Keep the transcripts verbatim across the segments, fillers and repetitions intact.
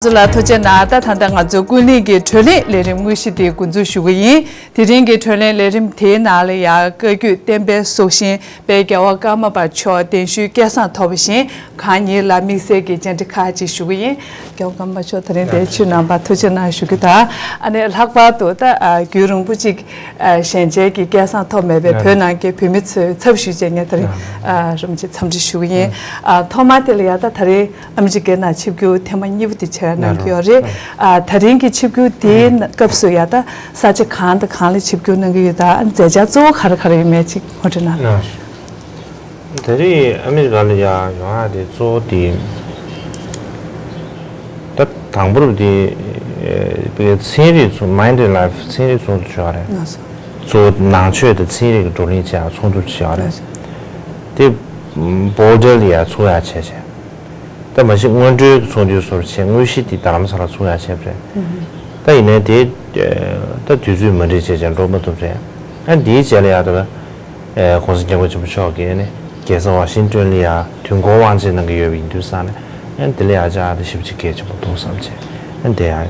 ཚོ་ལ་ཐུགས་རྗེ་གནང་། ད་ད་ལྟ་ང་ཚོ་ཀུན་གླེང་གི་བགྲོ་གླེང་ལས་རིམ་དངོས་གཞི་དེ་འགོ་འཛུགས་ཞུ་གི་ཡིན། དེ་རིང་གི་བགྲོ་གླེང་ལས་རིམ་དེའི་ནང་ལ་ཡང་བཀའ་བརྒྱུད་བསྟན་པའི་སྲོག་ཤིང་དཔལ་རྒྱལ་བ་ཀརྨ་པ་མཆོག་གདན་ཞུའི་སྐལ་བཟང་ཐོབ་པ་བཞིན་གང་ཉིད་ལ་དམིགས་བསལ་གྱི་བཅར་འདྲི་ཁག་ཅིག་ཞུ་གི་ཡིན། རྒྱལ་བ་ཀརྨ་པ་མཆོག་དེ་རིང་འདིར་ཕྱིར་གནང་བར་ཐུགས་རྗེ་གནང་ཞུ་རྒྱུ་དང་། ཨ་ནི་ལྷག་པར་དུ་ད་ཨ་རྒྱུན་རིང་པོ་ཅིག་ཨ་ཞལ་མཇལ་གྱི་སྐལ་བཟང་ཐོབ་མེད་པའི་བོད་ནང་གི་བོད་མི་ཚོའི་ཚབ་ཞུས་བྱས་ངས་དེ་རིང་ཨ་རིམ་གྱིས་འཚམས་འདྲི་ཞུ་གི་ཡིན། ཨ་ཐོག་མར་དེ་ལ་ཡ་ད་ད་རེས་ཨ་མི་རི་ཀའི་ནང་ཆིབས་བསྒྱུར་ཐེངས་མ་གཉིས་པ་དེ་བྱས་གནང་གི་ཡོད་རེད། ཨ་ད་རིང་གི་ཆིབས་བསྒྱུར་དེའི་སྐབས་སུ་ཡ་ད་ས་ཆ་གང་དང་གང་ལ་ཆིབས་བསྒྱུར་གནང་གི་ཡོད་ད། ཨ་མཛད་འཆར་གཙོ་བོ་ག་རེ་ག་རེ་ཡོད་མེད་ཅིག་ངོ་སྤྲོད་གནང་། ད་རེས་ཨ་མི་རི་ཀ་ལ་ཡ་ཡོང་ཡ་དེ་གཙོ་བོ་དེ་ད་དང་པོར་དེ་ཚན་རིག་ཚོགས། Mind and Life ཚན་རིག་ཚོགས་འདུ་ཆགས་རེད། གཙོ་བོ་ནང་ཆོས་དང་ཚན་རིག་གི་བགྲོ་གླེང་བྱེད་ཡ་ཚོགས་འདུ་ཆགས་རེད། དེ་བྷོ་ཌར་ལ་ཡ་ཚོགས་ཡ་བྱས་བྱས། ད་མ་གཞི་སྔོན་འགྲོའི་ཚོགས་འདུའི་བཟོ་འདྲ་བྱས། དངོས་གཞི་དེ་རྡ་རམ་ས་ལ་ཚོགས་ཡ་བྱས་པ་རེད། ད་ཡིན་ནའི་དེ་ད་དུས་ཚོད་མ་འགྲིག་བྱས་བྱས་འགྲོ་མ་ཐུབ་རེད། ཨ་འདིའི་རྗེས་ལ་ཡ་ད་ཨ་༸གོང་ས་༸སྐྱབས་མགོན་ཆེན་པོ་མཆོག་གིས་ནི་རྒྱལ་ས་ཝ་ཤིང་ཏོན་ལ་ཡ་དུས་འཁོར་དབང་ཆེན་གནང་གི་ཡོད་པ་ཡིན་དུས་ཙང་ནས། ཨ་འདི་ལ་ཡ་ཅག་ད་ཞེ་པོ་ཅིག་གལ་ཆེན་པོ་འདུག་བསམ་བྱས། ཨ་འདི་ཡ་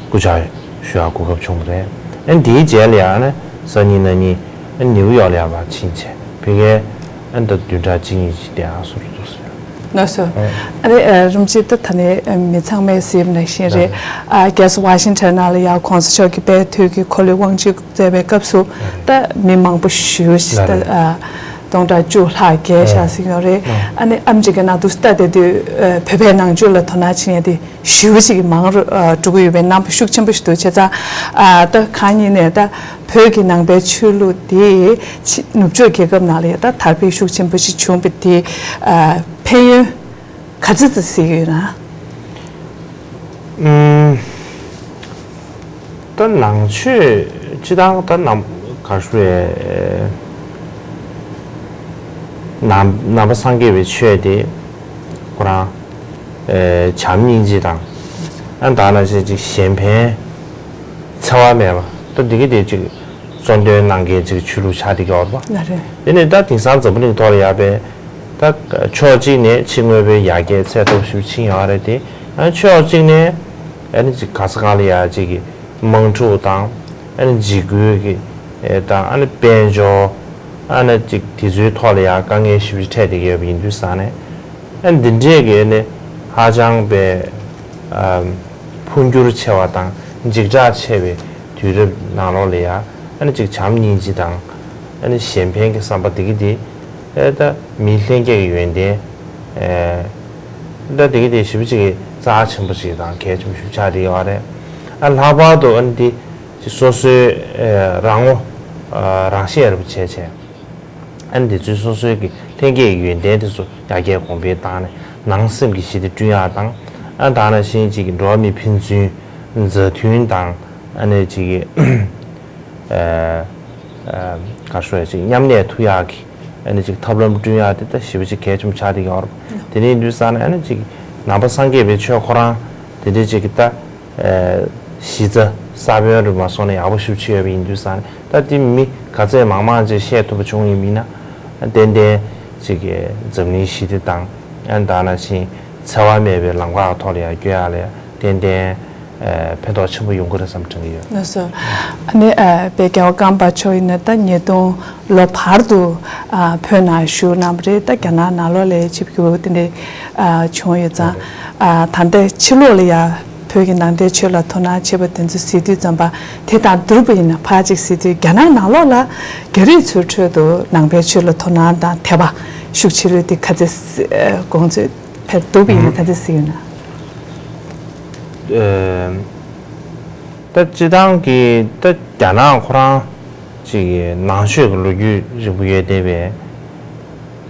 སྐུ་བཅར་ཞུ་ཡ་གོ་སྐབས་བྱུང་བ་རེད། ཨ་འདིའི་རྗེས་ལ་ཡ་ནི་གཟའ་ཉི་མ་གཉིས་ཨ་ནིའུ་ཡོག་ལ་ཡ་ཕར་ཕྱིན་བྱས། ཕ་གིར་ཨ་ད་བདུན་ཕྲག་གཅིག་གཉིས་ཅིག་བསྡད་ཡ་བཟོ་འདྲ་འདུག་ཟེར། ལགས་སོ། ཨ་རེ་ཨ་རིམ་བྱེད་ད་ད་ནས་མི་ཚང་མས་གཟིགས་ནང་བཞིན་རེད། ཨ་རྒྱལ་ས་ཝ་ཤིང་ཊོན་ནང་ལ་ཡ་༸གོང་ས་མཆོག་གི་དཔལ་དུས་ཀྱི་འཁོར་ལོའི་དབང་ཆེན་སྩལ་བའི་སྐབས་སུ་ད་མི་མང་པོ་ཞེ་པོ་ཅིག་ད་ཨ་སྟོང་ཕྲག་བཅུ་ལྷག་བརྒལ་བཞག་ཟིན་ཡོད་རེད། ཨ་ནི་ཨ་མི་རི་ཀའི་ནང་དུ་ལྟ་བསྡད་དུས་ཨ་བོད་པའི་ནང་ཆོས་ལ་དོ་སྣང་བྱེད་མཁན་དེ་ཞེ་པོ་ཅིག་མང་རུ་ཨ་འགྲོ་གི་ཡོད་པའི་རྣམ་པ་ཤུགས་ཆེན་པོ་ཞིག་འདུག་བྱས་ཙང་ཨ་ད་གང་ཡིན་ནའི་ད་བོད་ཀྱི་ནང་པའི་ཆོས་ལུགས་དེ་ཕྱི་ནུབ་ཕྱོགས་རྒྱལ་ཁབ་ནང་ལ་ཡ་ད་དར་སྤེལ་ཤུགས་ཆེན་པོ་ཞིག་བྱུང་བ་དེ་ཨ་ཕན་ཡོན་ག་ཚོད་ཙམ་གཟིགས་ཡོད་ན། ཨུམ། ད་ནང་ཆོས་སྤྱིར་བཏང་ད་ནང་ག་རེ་ཞུ་དགོས་རེད། ནང་ནང་པ་སངས་རྒྱས་པའི་ཆོས་དེ་ཁོ་རང་ཨེ་བྱམས་སྙིང་རྗེ་དང་། ཨ་ད་ནང་བཞིན་ཅིག་གཞན་ཕན་འཚེ་བ་མེད་པ། ད་འདི་གི་དེ་ཅིག་གཙོ་འདོན་གནང་མཁན་ཅིག་ཆོས་ལུགས་ཆགས་བསྡད་ཀྱི་ཡོད་རེད་པ། ལགས་རེད། དེ་ནས་ད་དེང་སང་འཛམ་བུ་གླིང་ཐོག་ལ་ཡ་པའི་ད་ཕྱོགས་གཅིག་ནས་ཕྱི་དངོས་པོའི་ཡར་རྒྱས་ཚད་མཐོ་ཞིག་ཕྱིན་ཡོད་རེད་དེ། ཨ་ཕྱོགས་གཅིག་ནས་ཨ་ནི་ཅིག་ག་ས་ག་ལ་ཡ་ཅིག་གི་དམག་འཁྲུག་དང་། ཨ་ནི་འཇིགས་སྐུལ་གྱི་ཨེ་དང་། ཨ་ནི་དཔལ་འབྱོར། ཨ་ནི་ཅིག་དེ་ཚོའི་ཐོག་ལ་ཡང་དཀའ་ངལ་ཞེ་པོ་ཅིག་འཕྲད་བསྡད་ཀྱི་ཡོད་པ་ཡིན་དུས་ཙང་ནས། ཨ་ནི་འདི་འདྲས་ཀྱི་ཨ་ནི་ཧ་ཅང་པའི་ཨམ་འཕོ་འགྱུར་ཆེ་བ་དང་འཇིགས་སྐྲག་ཆེ་བའི་དུས་རབས་ནང་ལོགས་ལ་ཡང་ཨ་ནི་ཅིག་བྱམས་སྙིང་རྗེ་དང་། ཨ་ནི་གཞན་ཕན་གྱི་བསམ་པ་འདི་གི་འདི་ཨེ་ད་མི་ལྷན་སྐྱེས་ཀྱི་ཡོན་ཏན་ཨེ་ད་འདི་གི་འདི་ཞེ་པོ་ཅིག་གི་རྩ་ཆེན་པོ་ཅིག་དང་གལ་ཆེན་པོ་ཞིག་ཆགས་བསྡད་ཡོད་རེད། ཨ་ལྷག་པར་དུ་ཨ་ནི་འདི་ཅིག་སོ་སོའི་ཨེ་རང་ངོ་ཨ་རང་ཤེས་ཡག་པོ་བྱས་བྱས། ཨ་ནི་དེ་ཚོའི་སོ་སོའི་གི་ལྷན་སྐྱེས་ཀྱི་ཡོན་ཏན་དེ་ཚོ་ཡར་རྒྱས་གོང་འཕེལ་བཏང་ནས་ནང་སེམས་ཀྱི་ཞི་བདེ་བསྐྲུན་ཡག་དང་། ཨ་ད་ནང་བཞིན་ཅིག་གི་འགྲོ་བ་མི་ཕན་ཚུན་མཛའ་མཐུན་དང་། ཨ་ནི་ཅིག་གི་ཨ་ཨ་ག་རེ་ཞུ་ཡག་ཅིག་མཉམ་གནས་ཐུབ་ཡག་གི་ཨ་ནི་ཅིག་ཐབས་ལམ་བསྐྲུན་ཡག་དེ་ད་ཞེ་པོ་ཅིག་གལ་ཆེན་པོ་ཆགས་བསྡད་ཀྱི་ཡོད་རེད། དེ་འདྲ་ཡིན་དུས་ཙང་ནས་ཨ་ནི་ཅིག་ནང་པ་སངས་རྒྱས་པའི་ཆོས་ཁོ་རང་དེ་འདྲ་ཅིག་གི་ད། ཨེ་གཞི་རྩ་ས་བོན་རུ་མ་སོང་ནས་ཡག་པོ་ཞེ་པོ་ཅིག་ཡོད་པ་ཡིན་དུས་ཙང་ནས། ད་དེ་མི་ག་ཚད་མང་མང་ཅིག་ཤེས་ཐུབ་པ་བྱུང་ཡིན་མིན་ན། ཏན་ཏན་ཅིག་གི་འཛམ་གླིང་ཞི་བདེ་དང་། ཨ་ནི་ད་ནང་བཞིན་འཚེ་བ་མེད་པའི་ལམ་ཁ་ཐོག་ལ་ཡར་བསྐྱོད་ཡག་ལ་ཡ་ཏན་ཏན་ཨེ་ཕན་ཐོགས་ཆེན་པོ་ཡོང་གི་རེད་བསམ་དྲན་གྱི་ཡོད། ལགས་སོ། ཨ་ནི་ཨ་དཔལ་རྒྱལ་བ་ཀརྨ་པ་མཆོག་ཡིན་ན་ད་ཉིས་སྟོང་ལོ་བར་དུ་ཨ་བོད་ནང་བཞུགས་གནང་བ་རེད། ད་རྒྱ་ནག་ནང་ལོགས་ལ་ཆིབས་བསྒྱུར་དེ་འདྲ་ཨ་བྱུང་ཡོད་ཙང་། ཨ་ད་ལྟ་ཕྱི་ལོགས་ལ་ཡ་བོད་ཀྱི་ནང་བསྟན་ཆོས་ལ་དོ་སྣང་བྱེད་པ་དེ་ཚོ་གཟིགས་དུས་ཙམ་པ། དེ་དང་བསྡུར་བ་ཡིན་ན་ཕར་ཅིག་གཟིགས་དུས་རྒྱ་ནག་ནང་ལོགས་ལ་རྒྱ་རིགས་ཚོའི་ཁྲོད་དུ་ནང་པའི་ཆོས་ལ་དོ་སྣང་དང་དད་པ་ཤུགས་ཆེ་རུ་དེ་ག་ཚད་གཟིགས་ཨ་གོང་ཚོད་ཕར་བསྡུར་བ་ཡིན་ན་ག་ཚད་གཟིགས་ཡོད་ན། ཨེ་ད་སྤྱིར་བཏང་གི་ད་རྒྱ་ནག་ཁོ་རང་ཅིག་ནང་ཆོས་ཀྱི་ལོ་རྒྱུས་རིང་པོ་ཡོད་བསྡད་པའི་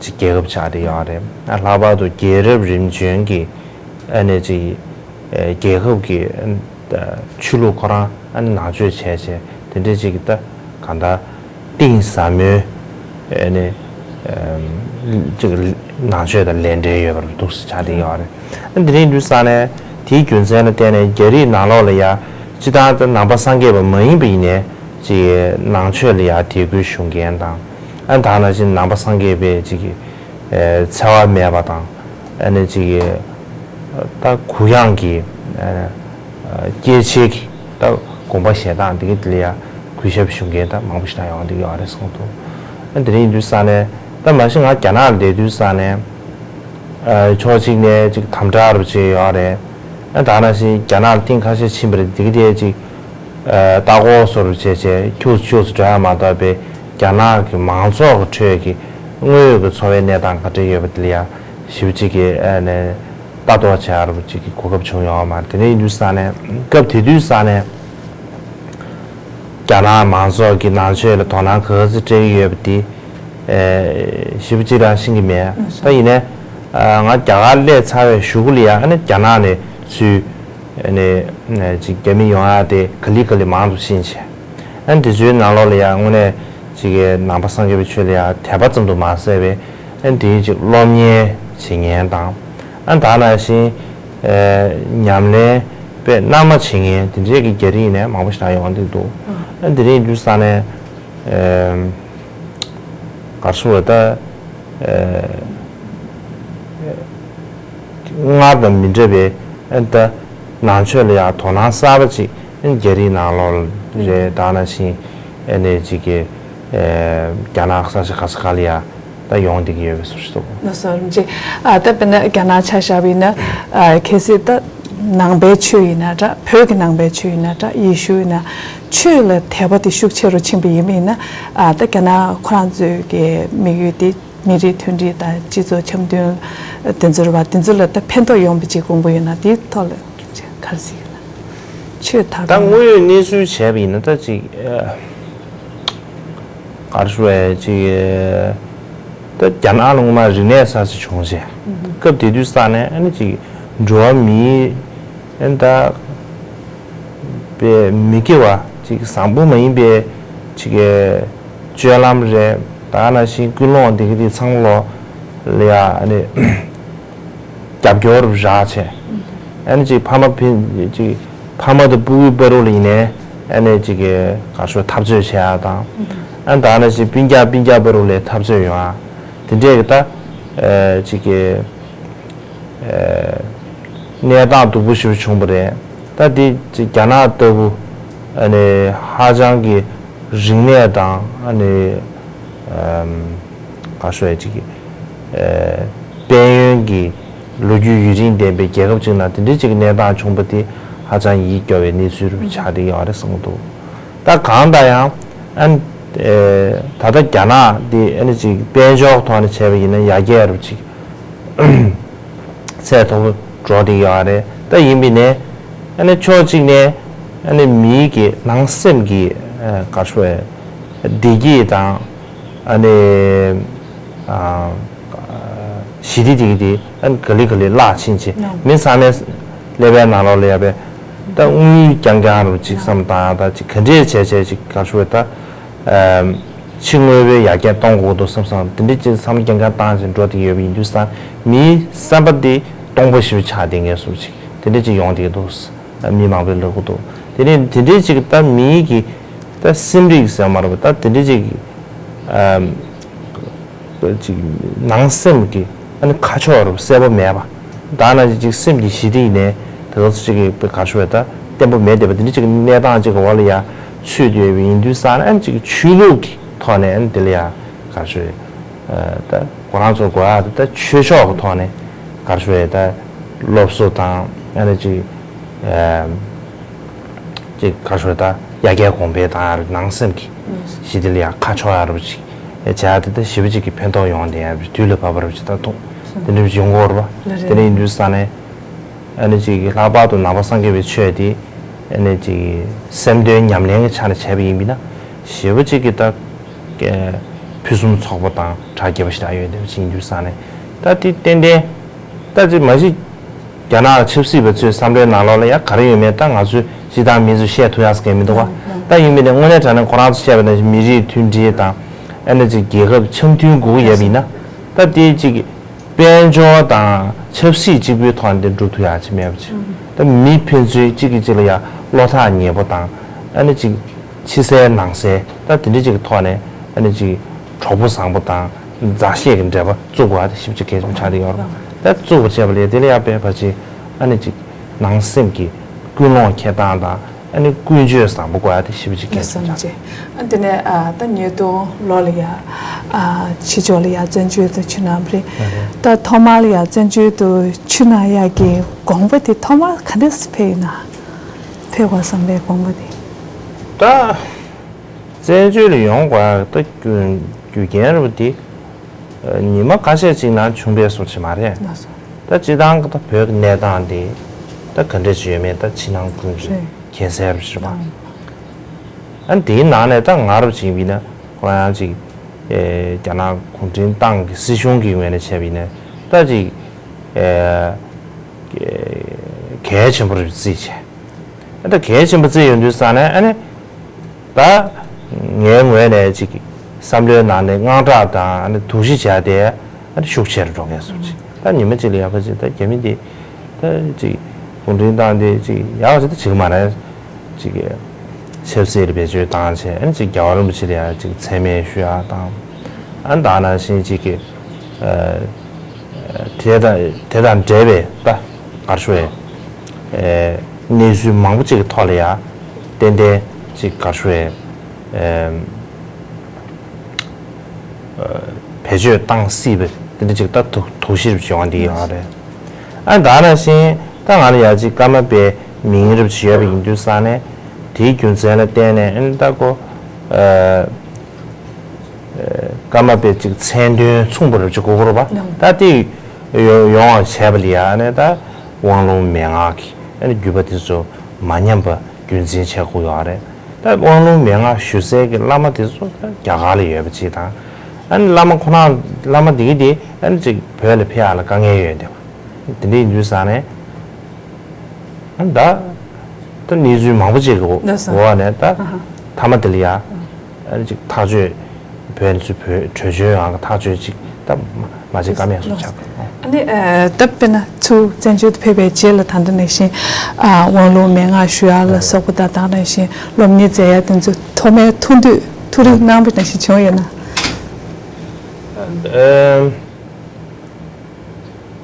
ཅིག་རྒྱལ་ཁབ་ཆགས་བསྡད་ཡོད་རེད། ཨ་ལྷག་པར་དུ་རྒྱལ་རབས་རིམ་བྱོན་གྱི་ཨ་ནི་ཅིག་ཨེ་རྒྱལ་ཁབ་ཀྱི་ཨ་ཆོས་ལུགས་ཁོ་རང་ཨ་ནི་ནང་ཆོས་བྱས་བྱས་དེ་འདྲའི་ཅིག་ད་གང་ལྟར་གཏིང་ཟབ་མོའི་ཨ་ནི་ཨམ་ཅིག་ནང་ཆོས་དང་ལས་འབྲེལ་ཡོད་པ་འདུག་སེ་ཆགས་བསྡད་ཡོད་རེད། ཨ་དེ་རིང་དུས་ཙང་ནས་དེའི་རྒྱུ་མཚན་ལ་བརྟེན་ནས་རྒྱ་རིགས་ནང་ལོགས་ལ་ཡ་སྤྱིར་བཏང་ད་ནང་པ་སངས་རྒྱས་པ་མ་ཡིན་པ་ཡིན་ནའི་ཅིག་ནང་ཆོས་ལ་ཡ་དད་གུས་ཞུ་མཁན་དང་། ཨ་ད་ནང་བཞིན་ནང་པ་སངས་རྒྱས་པའི་ཅིག་གི་ཨེ་འཚེ་བ་མེད་པ་དང་། ཨ་ནི་ཅིག་གི་ ད་གུ་ཡངས་ཀྱི་སྐྱེད་ཆེད་ཀྱི་ད་དགོངས་པ་བཞེས་སྟངས་འདི་གི་དེ་ལ་ཡང་གུས་ཞབས་ཞུ་མཁན་ད་མང་པོ་ཞིག་ད་ཡོང་འདི་གི་ཡོད་རེད་གསུངས་འདུག་ཨ་འདི་རིང་དུས་ས་ནས་ད་མ་གཞི་ང་རྒྱ་ནག་ལ་བསྡད་དུས་ས་ནས་ཕྱོགས་གཅིག་ནས་ཅིག་དམ་དྲག་རུ་བྱས་ཡོད་རེད། ཨ་ད་ནང་བཞིན་རྒྱ་ནག་ལ་ཐེངས་ཁ་ཤས་ཕྱིན་པ་རེད། འདི་གི་དེ་ཅིག་ལྟ་སྐོར་སོགས་རུ་བྱས་བྱས་ཁྱུག་ཁྱུག་ཙམ་འགྲོ་ཡ་མ་གཏོགས་པའི་རྒྱ་ནག་གི་མང་ཚོགས་ཀྱི་ཁྲོད་ཀྱི་དངོས་ཡོད་ཀྱི་འཚོ་བའི་གནས་སྟངས་ག་འདྲ་ཡོད་པ་དེ་ལ་ཡང་ཞིབ་ཅིག་གི་ཨ་ནས་ལྟ་རྟོག་བྱ་རུ་ཅིག་གི་གོ་སྐབས་བྱུང་ཡོད་མ་རེད། དེ་འདྲ་ཡིན་དུས་ས་ནས་སྐབས་དེ་དུས་ས་ནས་རྒྱ་ནག་མང་ཚོགས་ཀྱི་ནང་ཆོས་ལ་དོ་སྣང་ག་ཚོད་སྤྲད་ཀྱི་ཡོད་པ་དེ་ཞིབ་ཅིག་རང་ཤེས་ཀྱི་མེད། ད་ཡིན་ནའི་ང་རྒྱ་གར་སླེབས་ཚར་བའི་གཞུག་གུ་ལ་ཡང་ཨ་ནི་རྒྱ་ནག་ནས་ཚུར་ཨ་ནི་ཅིག་རྒྱ་མི་ཡོང་ཡ་དེ་ག་ལེ་ག་ལེ་མང་དུ་ཕྱིན་བྱས། ཨ་ནི་དེ་ཚོའི་ནང་ལོགས་ལ་ཡང་དངོས་གནས་ཅིག་གི་ནང་པ་སངས་རྒྱས་པའི་ཆོས་ལ་ཡང་དད་པ་ཙམ་དུ་མ་ཟད་པའི་ཨ་ནི་དེའི་ཅིག་སློབ་གཉེར་བྱེད་མཁན་དང་། ཨ་ནི་ད་ནང་བཞིན་ཉམས་ལེན་དཔེ་རྣལ་མ་བྱེད་མཁན་དེ་འདྲས་ཀྱི་རྒྱ་རིགས་ནས་མང་པོ་ཞིག་ད་ཡོང་འདུག་ཨ་ནི་དེ་རིང་དུས་ས་ནས་གར་སོང་བ་ད། སྔར་དང་མི་འདྲ་བའི་ཨ་ནི་ད་ནང་ཆོས་ལ་ཡང་དོ་སྣང་གསར་པ་ཅིག་ཨ་ནི་རྒྱ་རིགས་ནང་ལོགས་རེད། ད་ནང་བཞིན་ཨ་ནི་ཅིག་གི་རྒྱ་ནག་ས་ཆ་ག་ས་ག་ལ་ཡང་ད་ཡོང་བསྡད་ཀྱི་ཡོད་པའི་བཟོ་ཞིག་འདུག་ལགས་སོ། རིན་ཆེན། ཨ་ད་དཔེར་ན་རྒྱ་ནག་ཆ་བཞག་པ་ཡིན་ན་ཨ་གལ་སྲིད་ད་ནང་པའི་ཆོས་ཡིན་ན་འདྲ། བོད་ཀྱི་ནང་པའི་ཆོས་ཡིན་ན་འདྲ། ཡེ་ཤུ་ཡིན་ན་ཆོས་ལ་དད་པ་དེ་ཤུགས་ཆེ་རུ་ཕྱིན་པ་ཡིན་པ་ཡིན་ན་ཨ་ད་རྒྱ་ནག་ཁོ་རང་ཚོའི་གི་དམིགས་ཡུལ་དེ། མི་རིགས་མཐུན་སྒྲིལ་དང་སྤྱི་ཚོགས་འཆམ་མཐུན་དེ་ཚོར་བ་དེ་ཚོ་ལ་ད་ཕན་ཐོགས་ཡོང་བའི་ཅིག་དགོངས་པ་ཡོད་ན་དེའི་ཐོག་ལ་ག་རེ་ཟེར་ཡོད་ན། ཆོས་དར་ད་དངོས་ཡོད་གནས་ཚུལ་བྱས་པ་ཡིན་ན་ད་ཅིག་ག་རེ་ཞུ་བས་ཅིག་ད་རྒྱ་ནག་ལ་སྔོན་མ་རིག་གནས་གསར་བརྗེ་བྱུང་རྗེས་སྐབས་དེ་དུས་ས་ནས་ཨ་ནི་ཅིག་འགྲོ་བ་མིའི་ཨེ་ད་པའི་མི་དགེ་བ་ཅིག་བཟང་པོ་མ་ཡིན་པའི་ཅིག་གི་སྤྱོད་ལམ་རེད། ད་ནང་བཞིན་ཀུན་སློང་འདི་གི་འདི་ཚང་ལོ་ལ་ཡ་ཨ་ནི་རྒྱབ་སྐྱོར་རག་བྱས། ཨ་ནི་ཅིག་ཕ་མ་ཕི་ཅིག་ཕ་མ་དང་སྤུ་གུའི་བར་དུ་ལ་ཡིན་ནའི་ཨ་ནི་ཅིག་གི་ག་ཤོད་འཐབ་རྩོད་བྱེད་ཡ་དང་། ཨ་ནི་ད་ནང་བཞིན་སྤུན་ཀྱག་སྤུན་ཀྱག་བར་དུ་ལ་འཐབ་རྩོད་ཡོང་ཡ་དེ་འདྲས་གི་ད་ཅིག་གི་གནས་སྟངས་སྡུག་པོ་ཞིག་བྱུང་བ་རེད། ད་དེ་རྒྱ་ནག་ལྟ་བུ་ཨ་ནི་ཧ་ཅང་གི་རིག་གནས་དང་ཨ་ནི་ག་ཤོད་ཅིག་གི་དཔལ་ཡོན་གྱི་ལོ་རྒྱུས་ཡུན་རིང་ལྡན་པའི་རྒྱལ་ཁབ་ཅིག་ནང་དེ་འདྲའི་ཅིག་གི་གནས་སྟངས་བྱུང་བ་དེ་ཧ་ཅང་ཡིད་སྐྱོ་བའི་གནས་ཚུལ་རུ་ཆགས་བསྡད་ཡོད་རེད་བསམ་གྱི་འདུག་ད་གང་ལྟར་ཡང་ཨ་ནི་ད་ལྟ་རྒྱ་ནག་འདི་ཨ་ནི་ཅིག་དཔལ་འབྱོར་ཐོག་ནས་བྱས་པ་ཡིན་ན་ཡར་རྒྱས་རུ་ཅིག་ཚད་མཐོ་པོ་འགྲོ་བསྡད་ཡོད་རེད། ད་ཡིན་པའི་ནས་ཨ་ནི་ཕྱོགས་གཅིག་ནས་ཨ་ནི་མིའི་གི་ནང་སེམས་ཀྱི་ག་ཤོད་བདེ་སྐྱིད་དང་ཨ་ནི་ཞི་བདེ་དེ་གི་དེ་ཨ་ནི་ག་ལེ་ག་ལེ་བརླག་ཕྱིན་ཆེ་མི་ཚང་མའི་ཀླད་པའི་ནང་ལོགས་ལ་ཡ་པའི་ད་དངུལ་རྐྱང་རྐྱང་རུ་ཅིག་བསམ་བཏང་ད་ཅིག་ག་འདྲས་བྱས་བྱས་ཅིག་ག་ཤོད་ད། ཕྱི་དངོས་པོའི་ཡར་རྒྱས་གཏོང་དགོས་འདུག་བསམ་བསམ་དེ་འདྲ་ཅིག་བསམ་བློ་རྐྱང་རྐྱང་བཏང་བཞིན་འགྲོ་བསྡད་ཡོད་པ་ཡིན་དུས་ཙང་མིའི་བསམ་པ་དེ་སྟོང་པ་ཞིག་ཆགས་བསྡད་མཁན་བཟོ་ཅིག་དེ་འདྲ་ཅིག་ཡོང་བསྡད་འདུག་མི་མང་པོས་ལབ་ཀྱི་འདུག་དེ་ནས་དེ་འདྲ་ཅིག་ད་མིའི་གི་ད་སེམས་རིག་ཟེར་མ་རེད་པ། ད་དེ་འདྲ་ཅིག་ཅིག་ནང་སེམས་ཀྱི་ཨ་ནི་ཁ་ཕྱོགས་རུ་གསལ་པོ་མེད་པ། ད་ནང་ཅིག་སེམས་ཀྱི་ཞི་བདེ་ཡིན་ནའི་དེ་ག་ཚོད་ཅིག་གི་ག་ཤོད་ད་བརྟན་པོ་མེད་བསྡད་པ་དེ་འདྲ་ཅིག་གི་གནས་སྟངས་ཅིག་གི་འོག་ལ་ཡ་ཚུད་བསྡད་པ་ཡིན་དུས་ཙང་ཨ་ནི་ཅིག་ཆོས་ལུགས་ཀྱི་ཐོག་ནས་ཨ་ནི་དེ་ལ་ཡ་ག་ཤོད་ད་ཁོ་རང་ཚོ་དགོས་ཡ་ད་ཆོས་ཕྱོགས་ཀྱི་ཐོག་ནས་ག་ཤོད་ད་སློབ་གསོ་དང་ཨ་ནི་ཅིག་ཅིག་ག་ཤོད་ད་ཡར་རྒྱས་གོང་འཕེལ་བཏང་ཡ་རུ་ནང་སེམས་ཀྱི་ཞི་བདེ་ལ་ཡ་ཁ་ཕྱོགས་ཡ་རུ་ཅིག་བྱ་ཡ་དེ་ད་ཞི་བ་ཅིག་གི་ཕན་ཐོགས་ཡོང་བསྡད་ཡ་རུ་དུས་ལ་བབ་པ་རུ་ཅིག་ད་ཐུག་དེ་འདྲ་ཅིག་ཡོང་གི་ཡོད་རེད་པ། དེ་འདྲ་ཡིན་དུས་ཙང་ནས་ཨ་ནི་ཅིག་ལྷག་པར་དུ་ནང་པ་སངས་རྒྱས་པའི་ཆོས་དེ་ཨ་ནི་ཅིག་སེམས་དོན་ཉམས་ལེན་གྱི་ཆ་ནས་བྱས་པ་ཡིན་པས་ན་ཞི་བ་ཅིག་གི་ད་ཕུན་སུམ་ཚོགས་པ་དང་གྲགས་རྒྱས་པ་ཞིག་ད་ཡོད་བསྡད་པ་ཅིག་ཡིན་དུས་ཙང་ནས་ད་དེ་ཏན་ཏན་ད་ཅིག་མ་གཞི། རྒྱ་ནག་ཆབ་སྲིད་པ་ཚོའི་བསམ་བློའི་ནང་ལོགས་ལ་ཡང་ག་རེ་ཡོད་མེད་ད་ང་ཚོས་སྤྱིར་བཏང་མི་ཚོས་བཤད་ཐུབ་ཡག་ཟེར་མཁན་མི་འདུག་ག་ད་ཡིན་མིན་ནས་དངོས་གནས་དྲང་གནས་ཁོ་རང་ཚོས་བཤད་པ་ནང་བཞིན་མི་རིགས་མཐུན་སྒྲིལ་དང་ཨ་ནི་ཅིག་རྒྱལ་ཁབ་འཆམ་མཐུན་དགོས་ཀྱི་ཡོད་པ་ཡིན་ན་ད་དེ་ཅིག་དཔལ་འབྱོར་དང་ཆབ་སྲིད་གཅིག་པུའི་ཐོག་ནས་འགྲུབ་ཐུབ་ཡག་ཅིག་མེད་པ་ཅིག་ད་མི་ཕན་ཚུན་གཅིག་གིས་གཅིག་ལ་ཡང་བློ་ཐག་ཉེ་པོ་དང་ཨ་ནི་ཅིག་ཕྱི་གསལ་ནང་གསལ་ད་དེ་འདྲ་ཅིག་གི་ཐོག་ནས་ཨ་ནི་ཅིག་གྲོགས་པོ་བཟང་པོ་དང་། མཛའ་བཤེས་ཀྱི་འབྲེལ་བ་བཙུགས་དགོས་པ་དེ་ཞེ་པོ་ཅིག་གལ་ཆེན་པོ་ཆགས་བསྡད་ཡོད་རེད། ད་བཙུགས་པ་བྱས་པ་ལས་དེ་ལ་ཡང་དཔེ་ཕལ་ཆེར་ ཨ་ནི་ཅིག་ནང་སེམས་ཀྱི་ཀུན་སློང་འཁྱེར་སྟངས་དང་ཨ་ནི་ཀུན་སྤྱོད་བཟང་པོ་དགོས་ཡ་དེ་ཞེ་པོ་ཅིག་གལ་ཆེན་པོ་ཆགས། ཨ་དེ་ནས་ཨ་ད་ཉིས་སྟོང་ལོ་ལ་ཡ་ཨ་ཕྱི་ཕྱོགས་ལ་ཡ་བཙན་བྱོལ་དུ་ཕྱིར་ལངས་པ་རེད། ད་ཐོག་མར་ལ་ཡ་བཙན་བྱོལ་དུ་ཕྱིར་ལངས་ཡ་གི་དགོངས་པ་དེ་ཐོག་མར་ག་འདྲས་སེ་འཕེལ་ཡིན་ན། འཕེལ་དགོས་བསམ་པའི་དགོངས་པ་དེ། ད་བཙན་བྱོལ་ལ་ཡོང་དགོས་ཡ་ད་རྒྱུ་རྒྱུ་རྐྱེན་རེད་པ་དེ། ཉི་མ་ཁ་ཤས་ཅིག་ནང་བྱུང་བའི་བཟོ་ཅིག་མ་རེད། ལགས་སོ། ད་སྤྱི་བཏང་གི་ད་བོད་ཀྱི་གནས་སྟངས་དེ་ད་ག་འདྲ་ཅིག་ཡོད་མེད་ད་ཕྱི་ནང་ཀུན་རེད་རེད། མཁྱེན་གསལ་རེད་པ། ཨ་ནི་དེའི་ནང་ནས་ད་ང་རབ་ཅིག་ཡིན་ན་ཁོ་རང་ཅིག་ཨེ་རྒྱ་ནག་གུང་ཁྲན་ཏང་གི་སྲིད་གཞུང་གི་ངོས་ནས་བྱས་པ་ཡིན་ན་ད་ཅིག་ཨེ་གལ་ཆེན་པོ་རེད་བརྩིས་བྱས། ད་གལ་ཆེན་པོ་བརྩིས་ཡོང་དུས་ཙང་ནས་ཨ་ནི་ད་ངའི་ངོས་ནས་ཅིག་བསམ་བློའི་ནང་ནས་དངངས་སྐྲག་དང་ཨ་ནི་དོགས་གཞི་བྱས་ཏེ་ཨ་ནི་ཤུགས་ཆེ་རུ་འགྲོ་མཁན་བཟོ་ཅིག་ད་ཉི་མ་གཅིག་ལ་ཡག་པ་ཅིག་ད་རྒྱ་མི་འདི་ད་ཅིག་གུང་ཁྲན་ཏང་འདི་ཅིག་ཡག་པ་ཅིག་ད་བྱེད་ཀྱི་མ་རེད། ཅིག་ཆབ་སྲིད་ལ་བེད་སྤྱོད་བཏང་བྱས་ཨ་ནི་ཅིག་རྒྱལ་བ་རིན་པོ་ཆེ་ལ་ཡང་ཅིག་མཚན་སྨད་ཞུ་ཡག་དང་། ཨ་ནི་ད་ནང་བཞིན་ཅིག་གི་ཨ། དེ་དང་དེ་དང་འབྲེལ་བའི་ད་གར་ཞུ་བའི་གནས་ཚུལ་མང་པོ་ཅིག་གི་ཐོག་ལ་ཡང་ཏན་ཏན་ཅིག་གར་ཞུ་བའི་བེད་སྤྱོད་བཏང་སྲིད་པའི་དེ་འདྲ་ཅིག་ད་དོགས་དོགས་གཞི་རུ་བྱུང་བ་འདི་ཡོད་རེད། ཨ་ད་ནང་བཞིན་ད་ང་ལ་ཡང་ཅིག་ཀརྨ་པའི་མིང་རུ་ཅིག་ཡོད་པ་ཡིན་དུས་ཙང་ནས་དེའི་རྒྱུ་མཚན་ལ་བརྟེན་ནས་ཨ་ནི་ད་ཁོ། ཀརྨ་པའི་ཅིག་མཚན་དོན་མཚུངས་པ་རུ་ཅིག་དགོས་ཀྱི་རེད་པ། ད་དེ་ཡོང་ཡོང་བ་བྱས་པ་ལ་ཡང་ནས་ད་དབང་ལུང་མན་ངག་གི་ཨ་ནི་བརྒྱུད་པ་དེ་ཚོ་མ་ཉམས་པ་རྒྱུན་འཛིན་བྱེད་དགོས་ཡོད་རེད། ད་དབང་ལུང་མན་ངག་ཞུ་སའི་གི་བླ་མ་དེ་ཚོ་ད་རྒྱ་གར་ལ་ཡོད་པ་ཅིག་དང་། ཨ་ནི་བླ་མ་ཁོ་ན་བླ་མ་དེ་གི་དེ་ཨ་ནི་ཅིག་བོད་ལ་ཕེབས་ཡག་ལ་དཀའ་ངལ་ཡོད་བསྡད་པ། དེ་འདྲ་ཡིན་དུས་ཙང་ནས། ད་ད་གནས་ཚུལ་མང་པོ་ཅིག་གི་འོག་ལགས་སོ། ནས་ད་ཨ་ཧ། མཐའ་མ་དེ་ལ་ཡ་ཨ་ཅིག་ཐག་གཅོད་བོད་ནས་ཚུར་བོད་བྲོས་བྱོལ་ཡོང་གི་ཐག་གཅོད་ཅིག་ད་མ་བྱེད་ཀ་མེད་བཟོ་ཆགས་ཀྱི། ཨ་ནི་ད་དཔེར་ན་ཚུར་བཙན་བྱོལ་དུ་ཕེབས་པའི་རྗེས་ལ་ད་ལྟ་ནང་བཞིན་དབང་ལུང་མན་ངག་ཞུ་ཡག་ལ་སོགས་པ་དང་ད་ནང་བཞིན་སློབ་གཉེར་མཛད་ཡག་དེ་ཚོ་ཐོག་མའི་ཐུགས་འདོད་ཐུགས་རེ་གནང་བ་ནང་བཞིན་བྱུང་ཡོད་ན།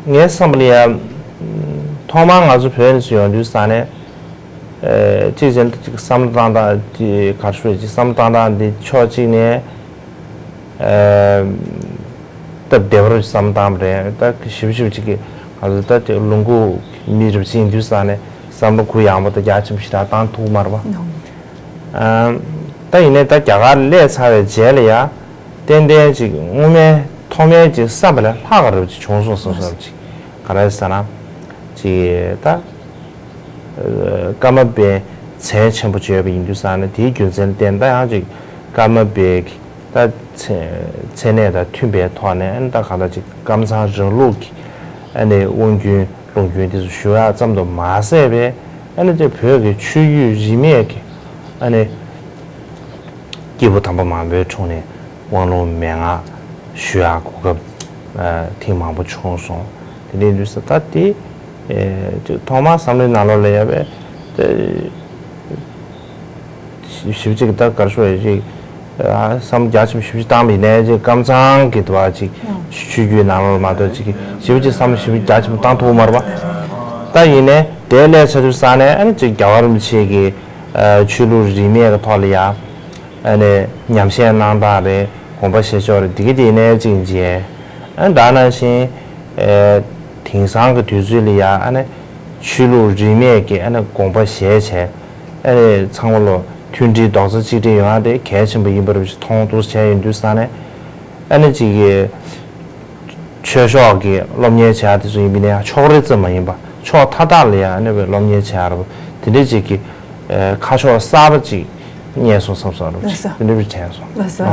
ངའི་བསམ་པ་ལ་ཡང་ཐོག་མར་ང་ཚོ་བོད་ནས་ཡོང་དུས་ཙང་ནས་གཅིག་བྱས་ན་གཅིག་བསམ་བློ་བཏང་སྟངས་དེ་ག་རེ་ཞུ་དགོས་ཅིག་བསམ་བློ་བཏང་སྟངས་འདི་ཕྱོགས་གཅིག་ནས་སྟབས་བདེ་བོར་བསམ་བློ་བཏང་བ་རེད། ད་ཞིབ་ཞིབ་ཅིག་གི་ང་ཚོ་ད་ལུང་ཁུག་མི་རབས་ཅིག་ཡིན་དུས་ཙང་ནས་བསམ་བློ་གུ་ཡངས་པོ་དང་རྒྱ་ཆེན་པོ་ཞེ་དྲག་བཏང་ཐུབ་མ་རེད་པ། ད་ཡིན་ནའི་ད་རྒྱ་གར་སླེབས་ཚར་བའི་རྗེས་ལ་ཡ་ཏན་ཏན་ཅིག་སྔོན་མའི་ཐོག་མའི་ཅིག་བསམ་པ་ལས་ལྷག་ག་རེ་ཅིག་བྱུང་སོང་བསམ་བསམ་ཅིག་ག་རེ་ཟེར་ན་ཅིག་ད་ཀརྨ་པའི་མཚན་ཆེན་པོ་བརྗོད་པ་ཡིན་དུས་ཙང་ནས་དེའི་རྒྱུ་མཚན་ལ་བརྟེན་ད་ཡང་ཅིག་ཀརྨ་པའི་ད་མཚན་མཚན་གནས་དང་མཐུན་པའི་ཐོག་ནས་ཨ་ནི་ད་གང་ལྟར་ཅིག་ཀམ་ཚང་རིང་ལུགས་ཀྱི་ཨ་ནི་དབང་རྒྱུན། ལུང་རྒྱུན་དེ་ཚོ་ཞུ་ཡག་ཙམ་དུ་མ་ཟད་པའི་ཨ་ནི་དེ་བོད་ཀྱི་ཆོས་བརྒྱུད་རིས་མེད་ཀྱི་ཨ་ནི་སྐྱེས་བུ་དམ་པ་མང་པོའི་དྲུང་ནས་དབང་ལུང་མན་ངག་ཞུ་ཡག་གོ་སྐབས་ཐེངས་མང་པོ་བྱུང་སོང་། དེ་འདྲའི་དུས་སུ་ད་དེ་ཐོག་མར་བསམ་བློའི་ནང་ལོགས་ལ་ཡོད་པའི་ཞིབ་ཅིག་ད་གར་ཤོར་ཡ་ཅིག་བསམ་རྒྱ་ཆེན་པོ་ཞིབ་ཅིག་བཏང་བ་ཡིན་ནའི་ཅིག་ཀམ་ཚང་གི་དུ་བ་ཅིག་ཆོས་བརྒྱུད་ནང་ལོགས་མ་གཏོགས་ཅིག་ཞིབ་ཅིག་བསམ་ཞིབ་རྒྱ་ཆེན་པོ་བཏང་ཐུབ་མ་རེད་པ། ད་ཡིན་ནའི་དེ་ལས་ཆ་དུས་ས་ནས་ཨ་ནི་ཅིག་རྒྱལ་བ་རིན་པོ་ཆེ་གི་ཆོས་ལུགས་རིས་མེད་ཀྱི་ཐོག་ལ་ཡ་ཨ་ནི་ཉམས་བཞེས་གནང་སྟངས་རེད། དགོངས་པ་བཞེས་ཕྱོགས་རེད། འདི་གི་དེ་ནས་ཅིག་མཇལ། ཨ་ནི་ད་ནང་བཞིན་དེང་སང་གི་དུས་ཚོད་ལ་ཡ་ཨ་ནི་ཆོས་ལུགས་རིས་མེད་ཀྱི་ཨ་ནི་དགོངས་པ་བཞེས་བྱས། ཨ་ནི་ཚང་མ་ལོ་མཐུན་སྒྲིལ་རྡོག་རྩ་གཅིག་སྒྲིལ་ཡོང་ཡ་དེ་གལ་ཆེན་པོ་ཡིན་པ་རེད་ཅེས་མཐོང་འདུག་བྱས་ཡོང་དུས་ས་ནས་ཨ་ནི་ཅིག་གི་ཆོས་ཕྱོགས་ཀྱི་སློབ་གཉེར་བྱེད་ཡ་དེ་ཚོ་ཡིན་པ་ནས་ཕྱོགས་རིས་ཙམ་མ་ཡིན་པ་ཕྱོགས་མཐའ་དག་ལ་ཡང་ཨ་ནི་སློབ་གཉེར་བྱེད་ཡ་རེད་པ། དེ་འདྲའི་ཅིག་གི་ཁ་ཕྱོགས་གསར་པ་ཅིག་རྙེད་སོང་བསམ་སོང་རེད། ལགས་སོ། དེ་འདྲ་རེད་དྲན་སོང་། ལགས་སོ།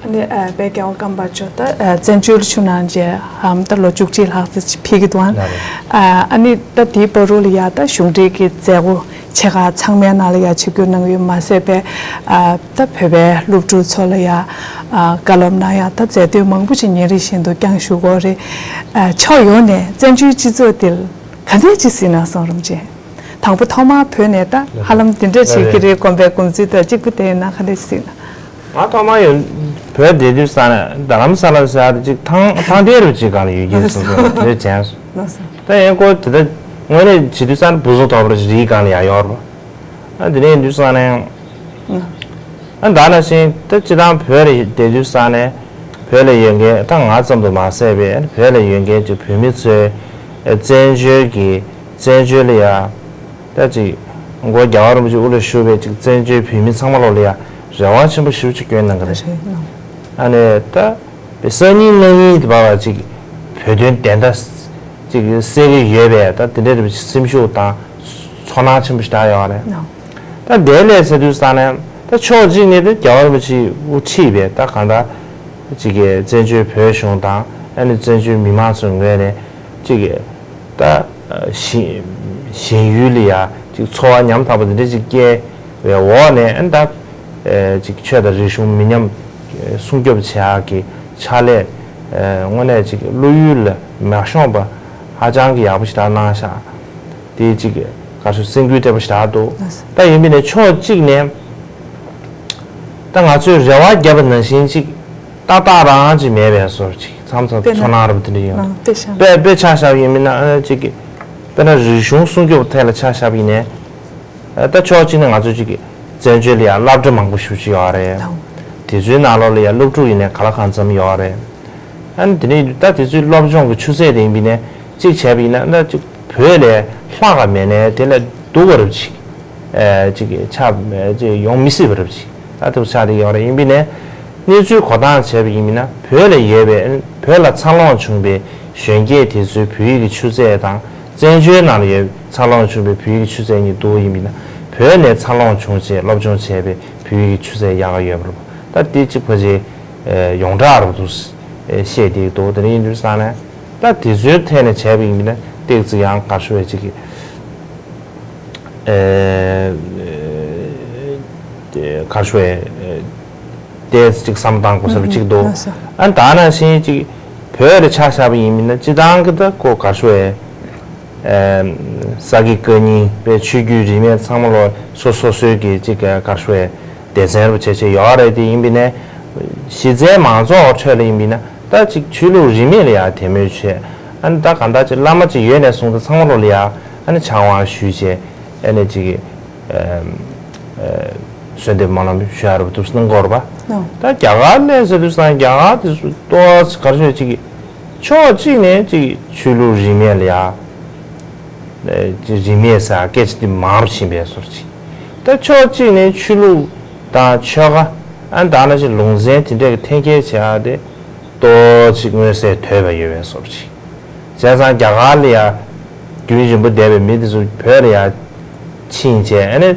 ཨ་ནི་དཔལ་རྒྱལ་བ་ཀརྨ་པ་མཆོག་ད་བཙན་བྱོལ་ཕྱིར་ལངས་རྗེས་ཧམ་ད་ལོ་བཅུ་གཅིག་ལྷག་ཙམ་ཕྱིན་གྱི་འདུག་ཨ། ལགས་རེད། ཨ་ནི་ད་དེའི་བར་དུ་ལ་ཡ་ད་གཞུང་འབྲེལ་གྱི་མཛད་སྒོ་ཆེ་ཁག་ཚང་མའི་ནང་ལ་ཡ་ཆིབས་བསྒྱུར་གནང་ཡོད་མ་ཟད་པའི་ད་བོད་པའི་སློབ་ཕྲུག་ཚོ་ལ་ཡ་བཀའ་སློབ་གནང་ཡ་ད་མཛད་དོན་མང་པོ་ཞིག་ཉིན་རེ་བཞིན་དུ་བསྐྱངས་བཞུགས་ཀྱི་ཡོད་རེད། ཕྱོགས་ཡོངས་ནས་བཙན་བྱོལ་སྤྱི་ཚོགས་འདིར་ག་འདྲས་ཅིག་གཟིགས་ན་བསམ། རིན་པོ་ཆེ། དང་པོ་ཐོག་མར་བོད་ནས་ད་ཧ་ལམ་འདི་འདྲ་བྱེད་ཀྱི་རེད་དགོངས་པའི་དགོངས་ཚུལ་དང་གཅིག་པུ་དེ་ཡིན་ན་ག་འདྲ་ཞིག་ན། ང་ཐོག་མར་ཡོང་བོད་བསྡད་དུས་ས་ནས་རྡ་རམ་ས་ལ་ཟེར་ཡ་དེ་ཅིག་ཐང་ཐང་དེ་རུ་ཅིག་གང་ལ་ཡོད་ཀྱི་སོང་ཙང་དེ་དྲན་སོང་། ད་ཡང་ཁོ་དེ་ད་ དངོས་གནས་བྱེད་དུས་ཙང་ནས་ཕུན་སུམ་ཚོགས་པ་རེད། རིའི་སྒང་ལ་ཡར་ཡོད་རེད་པ། ཨ་དེ་ནས་ཡིན་དུས་ཙང་ནས། ཨ་ད་ནང་བཞིན་ད་སྤྱིར་བཏང་བོད་ལ་བསྡད་དུས་ཙང་ནས་བོད་ལ་ཡོད་མཁན་ད་ང་ཙམ་དུ་མ་ཟད་པའི་བོད་ལ་ཡོད་མཁན་གྱི་བོད་མི་ཚོའི་བཙན་བྱོལ་གྱི་བཙན་བྱོལ་ལ་ཡ། ད་ཅིག་སྒོ་རྒྱལ་བ་རིན་པོ་ཆེ་དབུ་ལ་བཞུགས་པའི་ཅིག་བཙན་བྱོལ་བོད་མི་ཚང་མ་ལོག་ལ་ཡ་རེ་བ་ཆེན་པོ་ཞེ་པོ་ཅིག་བསྐྱོན་གནང་གི་རེད། རེད་ཨ་ནི་ད་སང་ཉིན་གནངས་ཉིན་དེ་བར་བ་ཅིག་བོད་དོན་བདེན་མཐའ་ཅིག་གསལ་གི་ཡོད་པས་ད་དེ་འདྲའི་རེ་བ་ཅིག་སེམས་ཤུགས་དང་ཚོར་སྣང་ཆེན་པོ་ཞིག་ད་ཡོད་རེད། ད་དེ་ལས་ཟེར་དུས་ཙང་ནས་ད་ཕྱོགས་གཅིག་ནས་ད་རྒྱལ་བ་རིན་པོ་ཆེ་དབུ་ཁྲིད་པའི་ད་གང་ལྟར་ཅིག་གི་བཙན་བྱོལ་བོད་གཞུང་དང་ཨ་ནི་བཙན་བྱོལ་མི་མང་ཚོའི་ངོས་ནས་ཅིག་གི་ད་ཞི་ཞི་ཡུལ་ལ་ཡ་ཅིག་འཚོ་བ་ཉམ་ཐག་པ་འདི་འདྲ་ཅིག་སྐྱེལ་བའི་འོག་ནས་ཨ་ནི་ད་ཅིག་ཆོས་དང་རིག་གཞུང་མི་ཉམས་སྲུང་སྐྱོབ་བྱེད་ཡག་གི་ཕྱག་ལས་དངོས་གནས་ཅིག་བློ་ཡུལ་ལ་མ་ཤོང་པ་ཧ་ཅང་གི་ཡག་པོ་ཞིག་ད་གནང་ཤག་དེ་ཅིག་ག་ཚོད་སེམས་འགུལ་ཐེབས་པ་ཞིག་ད་འདུག་ད་ཡིན་པས་ནས་ཕྱོགས་གཅིག་ནས་ད་ང་ཚོས་རེ་བ་བརྒྱབ་པ་ནང་བཞིན་ཅིག་ཏག་ཏག་རང་ཅིག་མེད་པའི་བཟོ་ཅིག་མཚམས་མཚམས་དཔེར་ན་ཚོར་སྣང་རབ་དེ་འདྲ་ཡོང་། ཨ་དཔེ་བཞག་དཔེ་དཔེ་ཆ་བཞག་པ་ཡིན་མིན་ན་ཨ་ཅིག་གི་དཔེར་ན་རིག་གཞུང་སྲུང་སྐྱོབ་ཐད་ལ་ཆ་བཞག་པ་ཡིན་ནའི་ད་ཕྱོགས་གཅིག་ནས་ང་ཚོ་ཅིག་གི་བཙན་བྱོལ་ལ་ཡང་སློབ་གྲྭ་མང་པོ་ཞེ་པོ་ཅིག་ཡོད་རེད། དེ་ཚོའི་ནང་ལོགས་ལ་ཡང་སློབ་ཕྲུག་ཡིན་ནའི་ག་ལ་གང་འཚམ་ཡོད་རེད། ཨ་ནི་དེ་ནས་ད་དེ་ཚོའི་སློབ་སྦྱོང་གི་ཆུ་ཚད་དེ་ཡིན་པ་ཡིན་ན་གཅིག་བྱས་པ་ཡིན་ན་ད་གཅིག་བོད་ལས་ལྷག་ག་མེད་ནའི་དེ་ལས་སྡུག་པ་རབ་ཅིག་ཨེ་གཅིག་ཆགས་ཅིག་ཡོང་མི་སྲིད་པ་རབ་ཅིག་ད་དེ་ཆགས་བསྡད་ཡོད་རེད། ཡིན་པ་ཡིན་ནའི་གནས་ཚུལ་གོ་སྟངས་བྱས་པ་ཡིན་པ་ཡིན་ན་བོད་ལ་ཡོད་པའི་བོད་ལ་འཚར་ལོངས་བྱུང་པའི་གཞོན་སྐྱེས་དེ་ཚོའི་བོད་ཡིག་གི་ཆུ་ཚད་དང་བཙན་བྱོལ་ནང་ལ་ཡོད་པའི་འཚར་ལོངས་བྱུང་པའི་བོད་ཡིག་གི་ཆུ་ཚད་གཉིས་བསྡུར་བ་ཡིན་པ་ཡིན་ན་བོད་ནས་འཚར་ལོངས་བྱུང་བྱས་སློབ་སྦྱོང་བྱས་པའི་བོད་ཡིག་གི་ཆུ་ཚད་ཡག་ག་ཡོད་པ་རེད། ད་དེ་གཅིག་ཕལ་ཆེར་ཡོངས་གྲགས་རུ་འདུག་བཤད་བསྡད་འདུག་དེ་འདྲ་ཡིན་དུས་ཙང་ནས་ད་དེ་ཚོའི་ཐད་ནས་བྱས་པ་ཡིན་ན་ཏོག་ཙམ་ཡང་ག་རེ་ཞུ་བའི་ཅིག་ག་རེ་ཞུ་བའི་ཏོག་ཙམ་ཅིག་བསམ་བཏང་དགོས་ས་རུ་ཅིག་འདུག་ཨ་ད་ནང་བཞིན་ཅིག་བོད་ལ་ཆ་བཞག་པ་ཡིན་མིན་ན་སྤྱི་བཏང་གི་ད་ཀོ་ག་རེ་ཞུ་བའི་ས་དགེ་བཀའ་རྙིང་པའི་ཆོས་བརྒྱུད་རིས་མེད་ཚང་མ་ལོ་སོ་སོ་སོའི་གི་ཅིག་ག་རེ་ཞུ་བའི་སྡེ་ཚན་རུ་བྱས་བྱས་ཡོད་རེད། དེ་ཡིན་པ་ཡིན་ནའི་གཞི་རྩའི་མང་ཚོགས་ཁྲོད་ལ་ཡིན་པ་ཡིན་ན་ད་ཅིག་ཆོས་ལུགས་རིས་མེད་ལ་ཡང་དད་མོས་བྱས། ཨ་ནི་ད་གང་ལྟར་ཅིག་བླ་མ་ཅིག་ཡོད་ནས་བཟུང་སྟེ་ཚང་མ་ལོ་ལ་ཡང་ཨ་ནི་ཕྱག་དབང་ཞུས་བྱས་ཨ་ནི་ཅིག་གསོལ་འདེབས་སྨོན་ལམ་ཞུ་ཡ་རུ་འདུག་གནང་གི་ཡོད་རེད་པ། ད་རྒྱ་གར་ལ་ཟེར་དུས་ཙང་རྒྱ་གར་དེ་ཚོ་ཏོག་ཙམ་ག་རེ་ཞུ་ཅིག་ཕྱོགས་གཅིག་ནས་ཅིག་ཆོས་ལུགས་རིས་མེད་ལ་ཡང་རིས་མེད་ཟེར་སྐད་ཆ་དེ་མང་རུ་ཕྱིན་པའི་བཟོ་འདྲ་ཅིག་ད་ཕྱོགས་གཅིག་ནས་ཆོས་ལུགས་དང་ཆོལ་ཁ་ཨ་ནི་ད་ནང་བཞིན་ལུང་ཚན་དེ་འདྲ་གི་འཐེན་འཁྱེར་བྱེད་ཡ་དེ་ཏོག་ཙམ་མངོན་གསལ་དོད་པ་ཡོད་པའི་བཟོ་འདྲ་ཅིག་བྱས་ཙང་རྒྱ་གར་ལ་ཡང་རྒྱུན་རིང་པོ་བསྡད་པའི་མི་དེ་ཚོ་བོད་ལ་ཡང་ཕྱིན་བྱས་ཨ་ནི་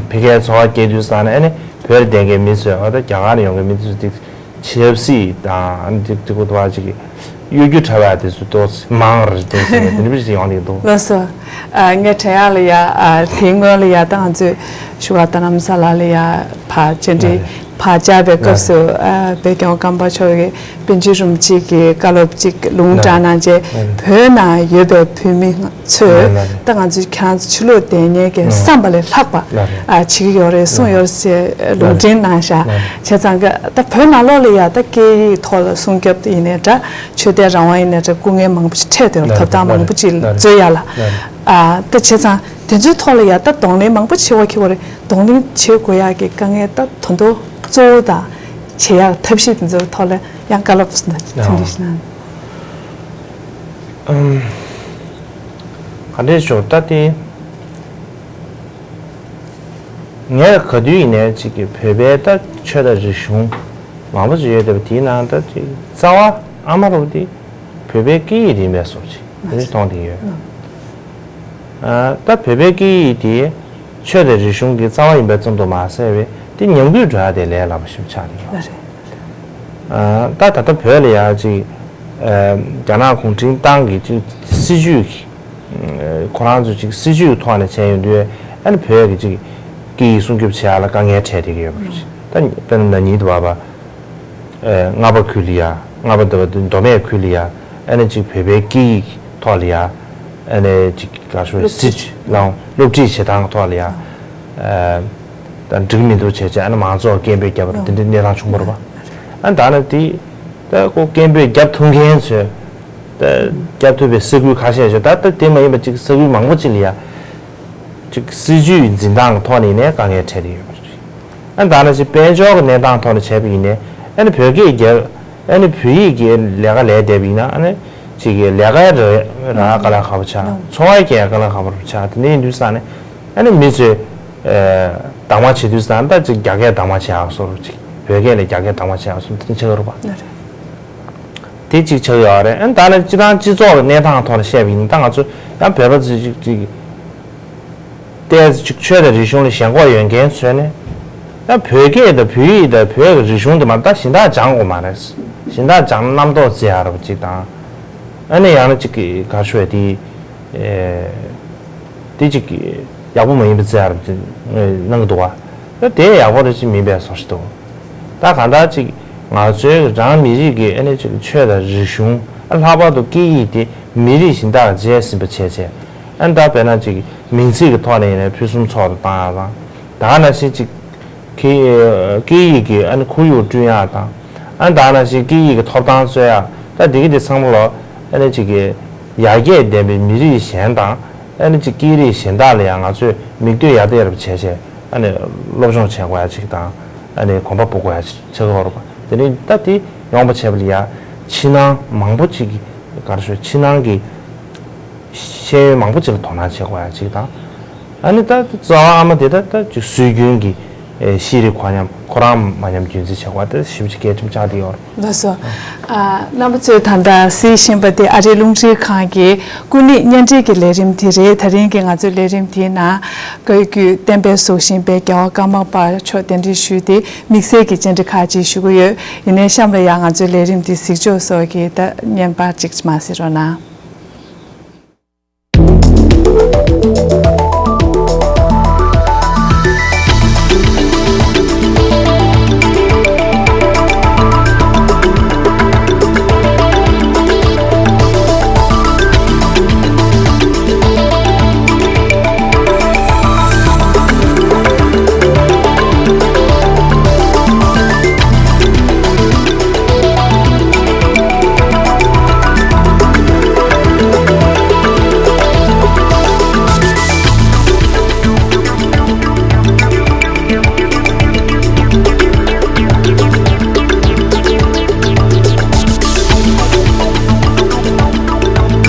ཕ་གིའི་འཚོ་བ་སྐྱེལ་དུས་ཙང་ནས་ཨ་ནི་བོད་ལ་བསྡད་མཁན་མི་ཚོས་ཨ་ད་རྒྱ་གར་ལ་ཡོང་མཁན་མི་དེ་ཚོ་ཏོག་ཙམ་ཆབ་སྲིད་དང་ཨ་ནི་ཏོག་ཙམ་གོ་ཐོས་ཅིག་གཡོ་སྒྱུ་འཁྲབ་ཡ་དེ་ཚོ་ཏོག་ཙམ་མང་རུ་འགྲོ་བཞིན་ཡོད་དེ་འདྲ་པོ་ཞིག་ཡོང་གི་འདུག་ལགས་སོ། ཨ་ངས་དྲན་ཡག་ལ་ཡ་ཨ་དེའི་སྔོན་ལ་ཡ་ད་ང་ཚོས་བཞུགས་སྒར་རྟ་རྣམ་ས་ལ་ལ་ཡ་ཕར་བཅར་འདྲི་ཕར་བཅར་བའི་སྐབས་སུ་ཨ་བོད་སྐྱོང་ཀརྨ་པ་མཆོག་གིས་པཎ་ཆེན་རིན་པོ་ཆེ་གི་བཀའ་སློབ་ཅིག་ལུང་དྲངས་གནང་རྗེས་བོད་ནང་ཡོད་པའི་བོད་མི་ཚོས་ད་ང་ཚོས་ཁྱེད་རང་ཚོ་ཆོས་ལུགས་དད་མཁན་གྱི་བསམ་པ་ལས་ལྷག་པ་ཨ་བྱེད་ཀྱི་ཡོད་རེད་གསུངས་ཡོད་རེད་ཅེས་ལུང་འདྲེན་གནང་ཤག་བྱས་ཙང་གི་ད་བོད་ནང་ལོགས་ལ་ཡ་ད་སྐད་ཡིག་ཐོག་ལ་སྲུང་སྐྱོབ་ཡིན་ནའི་འདྲ་ཆོས་དད་རང་དབང་ཡིན་ནའི་འདྲ་སྐུ་ངལ་མང་པོ་ཞིག་འཕྲད་དེ་ཐོབ་ཐང་མང་པོ་ཅིག་འཛོལ་ཡ་ལ་ཨ་ད་བྱས་ཙང་དེ་ཚོའི་ཐོག་ལ་ཡ་ད་གདོང་ལེན་མང་པོ་བྱེད་དགོས་ཀྱི་ཡོད་རེད། གདོང་ལེན་བྱེད་དགོས་ཡག་གི་དཀའ་ངལ་ད་དོན་དུ་གཙོ་བོ་དང་བྱེད་ཡག་ཐབས་ཤེས་དེ་ཚོའི་ཐོག་ལ་ཡང་བཀའ་སློབ་ཐུང་ཐུང་ཞིག་གནང་། ཨམ། ག་འདྲས་ཞུ་ད་དེ། ངས་ག་དུས་ཡིན་ནའི་ཅིག་གི་བོད་པའི་ད་ཆོས་དང་རིག་གཞུང་མང་པོ་ཞིག་ཡོད་བསྡད་པ་དེའི་ནང་ད་ཅིག་རྩ་བ་ཨ་མ་རུ་དེ་བོད་པའི་སྐད་ཡིག་རིག་པའི་སོགས་ཅིག་དེ་འདྲ་མཐོང་བསྡད་ཡོད། ཨ་ད་བོད་པའི་སྐད་ཡིག་དེ་ཆོས་དང་རིག་གཞུང་གི་རྩ་བ་ཡིན་པའི་ཙམ་དུ་མ་ཟད་པའི་དེ་ཉམས་རྒུད་འགྲོ་ཡ་དེ་ལས་སླ་པོ་ཞིག་ཆགས་བསྡད་ཡོད། ལགས་རེད། ཨ་ད་ད་ལྟ་བོད་ལ་ཡ་ཅིག་ཨ་རྒྱ་ནག་གུང་ཁྲན་ཏང་གི་ཅིག་སྲིད་ཇུས་ཀྱི་ཁོ་རང་ཚོ་ཅིག་སྲིད་ཇུས་ཀྱི་ཐོག་ནས་བྱས་ཡོང་དུས་ཨ་ནི་བོད་ཀྱི་ཅིག་སྐད་ཡིག་སྲུང་སྐྱོབ་བྱེད་ཡ་ལ་དཀའ་ངལ་འཕྲད་བསྡད་ཀྱི་ཡོད་པ་རེད། ད་དཔེར་ན་ན་ནིང་དུ་བ་བ་ཨ་རྔ་པ་ཁུལ་ལ་ཡ་རྔ་པ་དུ་བ་མདོ་སྨད་ཁུལ་ལ་ཡ་ཨ་ནི་ཅིག་བོད་པའི་སྐད་ཡིག་ཐོག་ལ་ཡ་ཨ་ནི་ཅིག་ག་ཞུ་སློབ་སྲིད་ཁྲིད་ཇུས་ལའང་སློབ་ཁྲིད་བྱེད་སྟངས་ཐོག་ལ་ཡ་ཨ་ད་འགྲིག་མི་འདུག་བྱས་བྱས་ཨ་ནི་མང་ཚོགས་སྐད་འབོད་བརྒྱབ་པ་དེ་འདྲའི་གནས་སྟངས་བྱུང་བ་རེད་པ། ཨ་ད་ནི་དེ་ད་ཁོ་སྐད་འབོད་བརྒྱབ་ཐུབ་མཁན་ཚོས། ད་བསྐྱབ་ཐུབ་པའི་ས་ཁུལ་ཁ་ཤས་ཤིག་ད་ལྟ་དེ་མ་ཡིན་པ་ཅིག་ས་ཁུལ་མང་པོ་ཅིག་ལ་ཡ་ཅིག་སྲིད་ཇུས་འཛིན་སྟངས་ཀྱི་ཐོག་ནས་ནས་དཀའ་ངལ་འཕྲད་ཀྱི་ཡོད་པ་རེད། ཨ་ད་ནང་བཞིན་དཔལ་འབྱོར་གྱི་གནས་སྟངས་ཐོག་ནས་བྱས་པ་ཡིན་ནའི་ཨ་ནི་བོད་སྐད་རྒྱབ་ཨ་ནི་བོད་ཡིག་གི་ལས་ཀ་ལས་བསྡད་པ་ཡིན་ན་ཨ་ནི་ཅིག་གི་ལས་ཀའི་ར་རག་དཀའ་ལས་ཁག་པོ་ཆགས། འཚོ་བ་སྐྱེལ་དཀའ་ལས་ཁག་པོ་ཆགས། དེ་འདྲ་ཡིན་དུས་ཙང་ནས་ཨ་ནི་མི་ཚོས་ཨ་གདམ་ག་བྱེད་དུས་ཙང་ད་ཅིག་རྒྱ་སྐད་གདམ་ག་བྱེད་ཡག་བཟོ་འདྲ་ཅིག་བོད་སྐད་ལས་རྒྱ་སྐད་གདམ་ག་བྱེད་ཡག་བཟོ་འདྲ་དེ་འདྲ་ཆགས་ཀྱི་རེད་པ། དེ་གཅིག་ཆགས་ཡོད་རེད། ཨ་ནི་ད་ནི་སྤྱི་བཏང་སྤྱི་ཚོགས་ཀྱི་གནས་སྟངས་ཐོག་ནས་བཤད་པ་ཡིན་ན་ད་ང་ཚོ་ཡང་བོད་པ་ཚོས་ཅིག་ཅིག་ཏོག་ཙམ་ཅིག་ཆོས་དང་རིག་གཞུང་ལ་ཞེན་ཁོག་ཡོད་མཁན་ཚོས་ནི་ཡང་བོད་སྐད་དང་བོད་ཡིག་དང་བོད་ཀྱི་རིག་གཞུང་དེ་མ་ད་གཞན་དག་སྦྱང་དགོས་མ་རེད། གཞན་དག་སྦྱང་ན་རྣམ་རྟོག་བརྗེ་ཡག་རེད་པ་ཅིག་དང་། ཨ་ནི་ཡང་ན་ཅིག་གི་ག་རེ་ཞུ་དགོས་དེ། ཨེ། དེ་ཅིག་ཡག་པོ་མ་ཡིན་པ་བརྩི་ཡག་རེད་ཅེས་གནང་གི་འདུག་བ། ད་དེ་ཡག་པོ་རེད་ཅེས་མིན་པའི་བཟོ་ཞིག་འདུག་ད་གང་ལྟར་ཅིག་ང་ཚོའི་རང་མི་རིགས་ཀྱི་ཨ་ནི་ཅིག་ཆོས་དང་རིག་གཞུང་ཨ་ལྷག་པར་དུ་སྐད་ཡིག་དེ་མི་རིགས་གཞན་དག་གིས་བརྗེད་ཟིན་པ་བྱས་བྱས་ཨ་ནི་ད་དཔེར་ན་ཅིག་མིང་ཚིག་གི་ཐོག་ནས་ཡིན་ན་ཕུན་སུམ་ཚོགས་སུ་བཏང་ཡག་དང་ད་ག་ནང་བཞིན་ཅིག་སྐད་སྐད་ཡིག་གི་ཨ་ནི་ཁོར་ཡུག་བསྐྲུན་ཡག་དང་། ཨ་ནི་ད་ག་ནང་བཞིན་སྐད་ཡིག་གི་ཐོབ་ཐང་རྩོད་ཡག་ད་འདི་གི་འདི་ཚང་མ་ལོ་ཨ་ནི་ཅིག་གི་ཡར་རྒྱས་ལྡན་པའི་མི་རིགས་གཞན་དང་ཨ་ནི་ཅིག་སྐད་རིགས་གཞན་དག་ལ་ཡང་ང་ཚོས་མིག་ལྟོས་ཡར་ལྟ་ཡག་བྱས་བྱས་ཨ་ནི་སློབ་སྦྱོང་བྱེད་དགོས་ཡག་ཅིག་དང་ཨ་ནི་གོམ་པ་སྤོ་དགོས་ཡག་ཅིག་ཆགས་ཀྱི་ཡོད་རེད་པ། དེ་ནི་ད་དེ་ཡོང་བ་བྱས་པ་ལ་ཡང་ཕྱི་ནང་མང་པོ་ཅིག་གི་ག་རེ་ཞུ་ཕྱི་ནང་གི་ཤེས་ཡོན་མང་པོ་ཅིག་ལ་དོ་སྣང་བྱེད་དགོས་ཡག་ཅིག་དང་། ཨ་ནི་ད་རྩ་བ་ཨ་མ་དེ་ད་ད་ཅིག་སྲོལ་རྒྱུན་གྱི་ཨེ་ཤེས་རིག་ཁོ་ཉམས་ཁོ་རང་མ་ཉམས་རྒྱུན་འཛིན་བྱེད་དགོས་པ་དེ་ཞེ་པོ་ཅིག་གལ་ཆེན་པོ་ཆགས་བསྡད་ཡོད་རེད། ལགས་སོ། ཨ་རྣམ་པ་ཚོས་ད་ལྟ་གཟིགས་བཞིན་པ་དེ་ཨ་རིའི་རླུང་འཕྲིན་ཁང་གི་སྐུ་ཉིད་བརྙན་འཕྲིན་གྱི་ལས་རིམ་དེ་རེད། ད་རིང་གི་ང་ཚོའི་ལས་རིམ་དེའི་ནང་བཀའ་བརྒྱུད་བསྟན་པའི་གཟུགས་ཤིང་དཔལ་རྒྱལ་བ་ཀརྨ་པ་མཆོག་གདན་འདྲེན་ཞུས་ཏེ་དམིགས་བསལ་གྱི་བཅར་འདྲི་ཁག་ཅིག་ཞུ་གི་ཡོད། ཡིན་ནའི་གཤམ་ལ་ཡང་ང་ཚོའི་ལས་རིམ་དེ་གཟིགས་ཕྱོགས་སོགས་ཀྱི་ད་བརྙན་པར་ཅིག་མར་གཟིགས་རོགས་གནང་།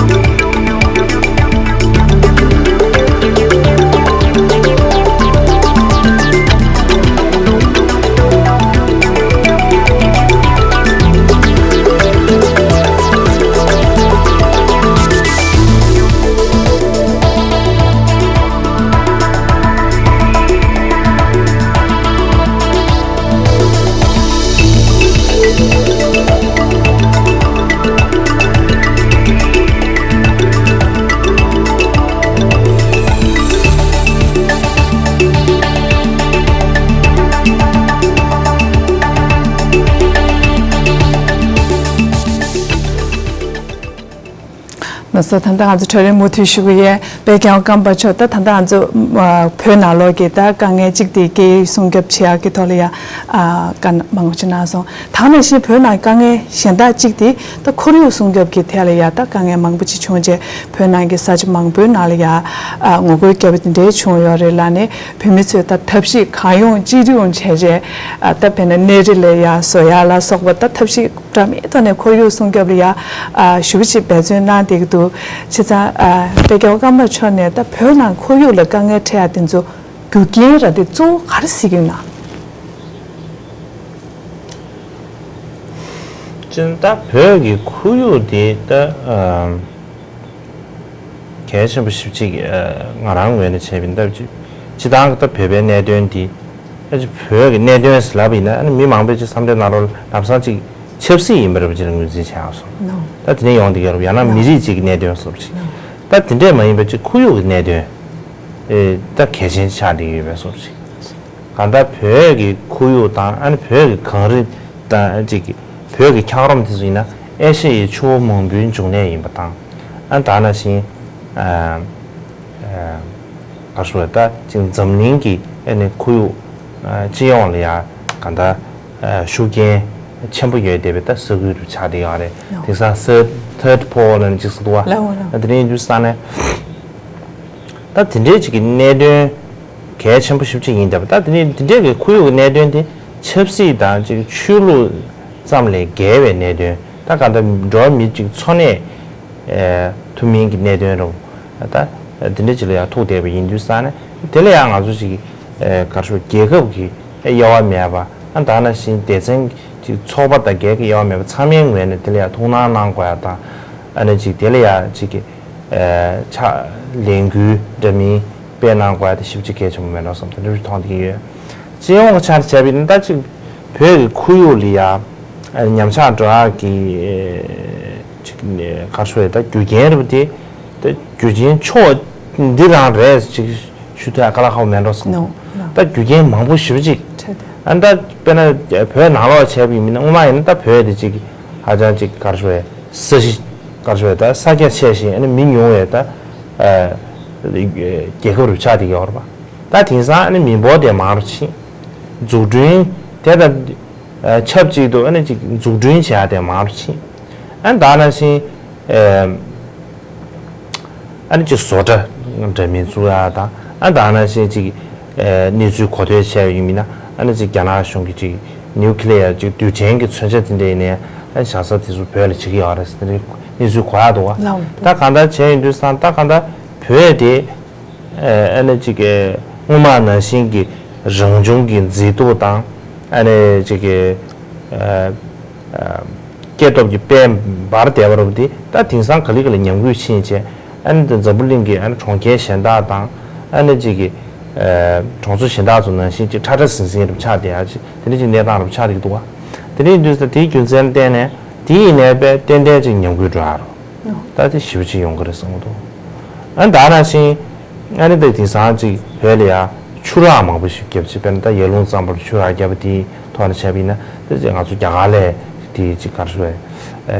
ལགས་སོ། ད་ལྟ་ང་ཚོ་གྲོས་རིམ་མུ་མཐུད་ཞུ་གི་ཡོད། དཔལ་རྒྱལ་བ་ཀརྨ་པ་མཆོག་ད་ད་ལྟ་ང་ཚོ་ཨ་བོད་ནང་ལོགས་ཀྱི་ད་དཀའ་ངལ་གཅིག་དེ་སྐད་ཡིག་སྲུང་སྐྱོབ་བྱེད་ཡག་གི་ཐོག་ལ་ཡ་ཨ་བཀའ་མང་པོ་ཅིག་གནང་སོང་། ད་ནང་བཞིན་བོད་ནང་དཀའ་ངལ་གཞན་དག་གཅིག་དེ་ད་ཁོར་ཡུག་སྲུང་སྐྱོབ་ཀྱི་ཐད་ལ་ཡ་ད་དཀའ་ངལ་མང་པོ་ཅིག་བྱུང་རྗེས་བོད་ནང་གི་ས་ཆ་མང་པོའི་ནང་ལ་ཡ་ཨ་ངོ་རྒོལ་བརྒྱབ་པ་དེ་འདྲའི་བྱུང་ཡོད་རེད་ལབ་ནས་བོད་མི་ཚོས་ད་ཐབས་ཤེས་གང་ཡོང་ཅི་ཡོང་བྱས་རྗེས་ཨ་ད་དཔེར་ན་གནས་རི་ལ་ཡ་བཟོ་ཡག་ལ་སོགས་པ་ད་ཐབས་ཤེས་འདྲ་མིན་ཐོག་ནས་ཁོར་ཡུག་སྲུང་སྐྱོབ་ལ་ཡ་ཨ་ཞེ་པོ་ཅིག་འབད་བརྩོན་གནང་བསྡད་ཀྱི་འདུག་བྱས་ཙང་ཨ་དཔལ་རྒྱལ་བ་ཀརྨ་པ་མཆོག་ནས་ད་བོད་ནང་ཁོར་ཡུག་ལ་དཀའ་ངལ་འཕྲད་ཡག་དེ་ཚོ་རྒྱུ་རྐྱེན་ར་དེ་གཙོ་བོ་ག་རེ་གཟིགས་ཀྱི་ཡོད་ན། སྤྱིར་ད་བོད་ཀྱི་ཁོར་ཡུག་དེ་ད་ཨ། གལ་ཆེན་པོ་ཞེ་པོ་ཅིག་ཨ་ང་རང་ངོས་ནས་བྱས་པ་ཡིན་སྟབས་ཅིག་སྤྱིར་བཏང་གི་ད་བོད་པའི་གནད་དོན་འདི་ཨ་ཅིག་བོད་ཀྱི་གནད་དོན་ཟེར་ལབ་པ་ཡིན་ན་ཨ་ནི་མི་མང་པོས་ཅིག་བསམ་བློའི་ནང་ལོགས་ལམ་སང་ཅིག་ཆབ་སྲིད་ཡིན་པ་རེད་པ་ཅིག་ལ་ངོས་འཛིན་བྱེད་ཡག་སོང་། ད་དེ་ནས་ཡོང་བསྡད་ཀྱི་རེད་པ། ཡང་ན་མི་རིགས་ཅིག་གི་གནད་དོན་བཟོ་འདྲ་ཅིག་ད་དེ་འདྲས་མ་ཡིན་པ་ཅིག་ཁོར་ཡུག་གི་གནད་དོན་ཨེ་ད་གལ་ཆེན་ཆགས་བསྡད་ཀྱི་ཡོད་པའི་བཟོ་འདྲ་ཅིག་གང་ལྟར་བོད་ཀྱི་ཁོར་ཡུག་དང་ཨ་ནི་བོད་ཀྱི་གངས་རི་དང་ཅིག་བོད་ཀྱི་འཁྱགས་རོམ་དེ་ཚོ་ཡིན་ན་ཨེ་ཤ་ཡའི་ཆུ་བོ་མང་པོའི་འབྱུང་གནས་ཡིན་པ་དང་ཨ་ནི་ད་ནང་བཞིན་ཨ་ཨ་ག་རེ་ཞུ་དགོས་ད་ཅིག་འཛམ་གླིང་གི་ཨ་ནི་ཁོར་ཡུག་ཨ་སྤྱི་ཡོངས་ལ་ཡང་གང་ལྟར་ཨ་ཤུགས་རྐྱེན་ཆེན་པོ་ཡོད་བསྡད་པའི་ད་ས་ཁུལ་རུ་ཆགས་བསྡད་ཡོད་རེད། དེང་སང་ས་ third pole ནས་ཅིག་ཟེར་འདུག་བ། ལའོ་ལའོ། དེ་འདྲ་ཡིན་དུས་ཙང་ནས། ད་དེ་འདྲའི་ཅིག་གི་གནད་དོན་གལ་ཆེན་པོ་ཞེ་པོ་ཅིག་ཡིན་བསྡད་པ། ད་དེ་འདྲའི་དེ་འདྲའི་གི་ཁོར་ཡུག་གི་གནད་དོན་དེ་ཆབ་སྲིད་དང་ཅིག་ཆོས་ལུགས་ཙམ་ལས་བརྒལ་བའི་གནད་དོན། ད་གང་ལྟར་འགྲོ་བ་མི་ཅིག་འཚོ་གནས་ཐུབ་མིན་གྱི་གནད་དོན་རུ། ད་དེ་འདྲ་ཅིག་ལ་ཡང་ཐུག་བསྡད་པ་ཡིན་དུས་ཙང་ནས། དེ་ལ་ཡང་ང་ཚོ་ཅིག་ག་རེ་ཞུ། རྒྱལ་ཁབ་ཀྱི་དབྱེ་བ་མེད་པ། ཨ་ད་ནང་བཞིན་སྡེ་ཚན་གྱི་ཚོགས་པ་དང་སྒེར་གྱི་དབྱེ་བ་མེད་པ། ཚང་མའི་ངོས་ནས་དེ་ལ་ཡང་ཐུགས་སྣང་གནང་དགོས་ཡ་དང་། ཨ་ནི་ཅིག་དེ་ལ་ཡང་ཅིག་གི་ཕྱག་ལས་འགུལ་འདྲ་མིན་སྤེལ་གནང་དགོས་ཡ་དེ་ཞེ་པོ་ཅིག་གལ་ཆེན་པོ་མེད་འགྲོ་བསམ། དེ་འདྲ་ཞིག་མཐོང་བསྡད་ཀྱི་ཡོད། སྤྱི་ཡོངས་ཀྱི་ཆ་ནས་བྱས་པ་ཡིན་ན། ད་ཅིག་བོད་ཀྱི་ཁོར་ཡུག་ལ་ཡང་ཉམས་ཆག་འགྲོ་ཡག་གི་ཅིག་ག་རེ་ཞུ་ཡ། ད་རྒྱུ་རྐྱེན་རེད་པ། དེ་ད་རྒྱུ་རྐྱེན་ཕྱོགས་འདི་རང་རེད་ཅིག་ཞུ་ཐུབ་ཡ་དཀའ་ལས་ཁག་པོ་མེད་འགྲོ་བསམ། ནོ་ནོ། ད་རྒྱུ་རྐྱེན་མང་པོ་ཞེ་པོ་ཅིག་འཕྲད་དེ། ཨ་ད་དཔེར་ན་བོད་ནང་ལོགས་བྱས་པ་ཡིན་ན། སྔོན་མ་ཡིན་ན་ད་བོད་དེ་ཅིག་ཧ་ཅང་ཅིག་ག་རེ་ཞུ་ཡ། ས་གཞི་ག་རེ་ཞུ་ཡ། ད་ས་རྒྱ་ཆེ་ཞིང་ཨ་ནི་མི་ཉུང་བའི་ད་རྒྱལ་ཁབ་རུ་ཆགས་བསྡད་ཀྱི་ཡོད་རེད་པ། ད་དེང་སང་ཨ་ནི་མི་འབོར་དེ་མང་རུ་ཕྱིན། འཛུགས་སྐྲུན་དེ་དང་ཆབས་ཅིག་ཏུ་ཨ་ནི་ཅིག་འཛུགས་སྐྲུན་བྱེད་ཡ་དེ་མང་རུ་ཕྱིན། ཨ་ནི་ད་ནང་བཞིན་ཨ་ནི་ཅིག་བཟོ་གྲྭ་འདྲ་མིན་བཙུགས་ཡ་དང་། ཨ་ནི་ད་ནང་བཞིན་ཅིག་གནས་ཚུལ་གོ་ཐོས་བྱས་པ་ཡིན་ན། ཨ་ནི་ཅིག་རྒྱ་ནག་གཞུང་གིས་ཅིག་ནིའུ་ཀི་ལི་ཡར་ཅིག་རྡུལ་ཕྲན་གྱི་མཚོན་ཆ་དེ་འདྲ་ཡིན་ནའི་ཨ་ནི་བཞག་ས་དེ་ཚོ་བོད་ལ་བྱེད་ཀྱི་ཡོད་རེད་ཟེར་ནས་གནས་ཚུལ་གོ་ཡ་འདུག་བ། ལགས། ད་གང་ལྟར་བྱས་ཡིན་དུས་ཙང་། ད་གང་ལྟར་བོད་དེ་ཨ་ནི་ཅིག་སྔོན་མ་ནང་བཞིན་གྱི་རང་བྱུང་གི་མཛེས་སྡུག་དང་། ཨ་ནི་ཅིག་སྐྱེ་སྟོབས་ཀྱི་དཔལ་འབར་བསྡད་པ་རུ་དེ་ད་དེང་སང་ག་ལེ་ག་ལེ་ཉམས་རྒུད་ཕྱིན་བྱས། ཨ་ནི་འཛམ་བུ་གླིང་གི་ཨ་ནི་གྲོང་ཁྱེར་གཞན་དག་དང་། ཨ་ནི་ཅིག་གྲོང་ཚོ་གཞན་དག་ཚོ་ནང་བཞིན་ཅིག་ཁྲ་ཁྲ་ཟིང་ཟིང་རུ་ཆགས་བསྡད་ཡ་ཅིག་དེ་འདྲ་ཅིག་གནས་སྟངས་རུ་ཆགས་བསྡད་ཀྱི་འདུག་བ། དེ་འདྲ་ཡིན་དུས་ད་དེའི་རྒྱུ་མཚན་བརྟེན་ནས། དེ་ཡིན་ནའི་དཔེ་ཏན་ཏན་ཅིག་ཉམས་རྒུད་འགྲོ་ཡ་རུ་ད་དེ་ཞེ་པོ་ཅིག་ཡོང་གི་རེད་བསམ་གྱི་འདུག་ཨ་ནི་ད་ནང་བཞིན་ཨ་ནི་ད་དེང་སང་ཅིག་བོད་ལ་ཡ་ཆུ་རགས་མང་པོ་ཞིག་བརྒྱབ་ཅིག་དཔེར་ན་ད་ཡར་ཀླུང་གཙང་པོར་ཆུ་རགས་བརྒྱབ་པ་དེའི་ཐོག་ནས་བྱས་པ་ཡིན་ན། ད་ཅིག་ང་ཚོ་རྒྱ་གར་ལ་དེ་ཅིག་ག་རེ་ཞུ་བའི་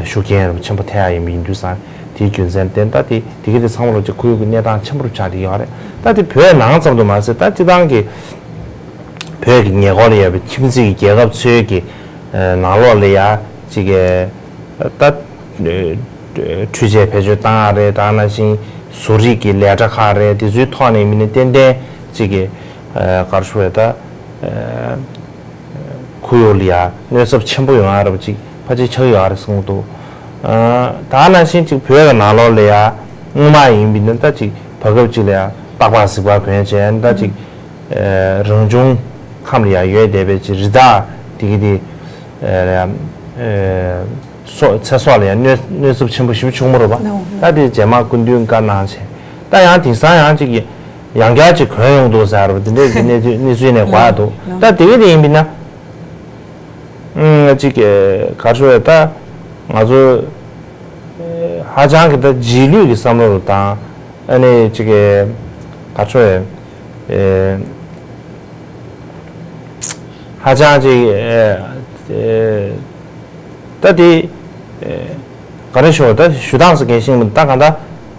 ཤུགས་རྐྱེན་རུ་ཆེན་པོ་ཐེབས་ཡ་ཡིན་པ་ཡིན་དུས་ཙང་། དེའི་རྒྱུ་མཚན་བརྟེན་ད་དེ་དེ་ག་དེ་ཚང་མ་ལོ་ཅིག་ཁོར་ཡུག་གི་གནས་སྟངས་ཆེན་པོ་རུ་ཆགས་བསྡད་ཡོད་རེད། ད་དེ་བོད་ནང་ཙམ་དུ་མ་ཟད། ད་སྤྱི་བཏང་གི་བོད་ཀྱི་ཉེ་འཁོར་ལ་ཡོད་པའི་ཁྱིམ་མཚེས་ཀྱི་རྒྱལ་ཁབ་ཚོའི་གི་ནང་ལོགས་ལ་ཡ་ཅིག་གི་ད་འཕྲུལ་ཆས་བེད་སྤྱོད་བཏང་ཡ་རེད། ད་ནང་བཞིན་བཟོ་རིག་གི་ལས་གྲྭ་ཁག་རེད། དེ་ཚོའི་ཐོག་ནས་མིན་ན་ཏན་ཏན་ཅིག་གི་ག་རེ་ཞུ་བས། ད་ཁོར་ཡུག་ལ་ཡ་གནོད་ཚབས་ཆེན་པོ་ཡོང་ཡ་རབས་ཅིག་ཕལ་ཆེར་ཆགས་ཡོད་རེད་གསུངས་འདུག་ད་ནང་བཞིན་ཅིག་བོད་ཀྱི་ནང་ལོགས་ལ་ཡ་སྔོན་མ་ཡིན་པ་ཡིན་ན། ད་ཅིག་བར་སྐབས་ཅིག་ལ་ཡ་སྟག་ལྤགས་གཟིག་པར་གོན་བྱས། ད་ཅིག་རང་བྱུང་ཁམས་ལ་ཡ་ཡོད་བསྡད་པའི་ཅིག་རི་དྭགས་དེ་གི་དེ་སྲོག་ཚེ་སྲོག་ལ་ཡ་གནོད་གནོད་ཚབས་ཆེན་པོ་ཞེ་པོ་བྱུང་བ་རེད་པ། ད་དེ་རྗེས་མ་སྐུ་མདུན་བཀའ་གནང་བྱས། ད་ཡང་དེང་སང་ཡང་ཅིག་ཡང་བསྐྱར་ཅིག་གོན་ཡོང་འདུག་ཟེར་བ་དེ་འདྲའི་གི་གནས་ཚུལ་གནས་ཚུལ་ནས་གོ་ཡ་འདུག་ད་དེ་གི་དེ་ཡིན་པ་ཡིན་ན། ཨུམ། ཅིག་ག་རེ་ཞུ་བས། ད་ང་ཚོ་ཧ་ཅང་གི་ད་རྗེས་ལུས་ཀྱི་བསམ་བློ་རུ་དང་། ཨ་ནི་ཅིག་ག་རེ་ཞུ་བས། ཧ་ཅང་ཅིག་ད་དེ་ག་རེ་ཞུ། ད་ཞུ་སྟངས་སུ་གལ་ཤིང་མི་ད་གང་ལྟར་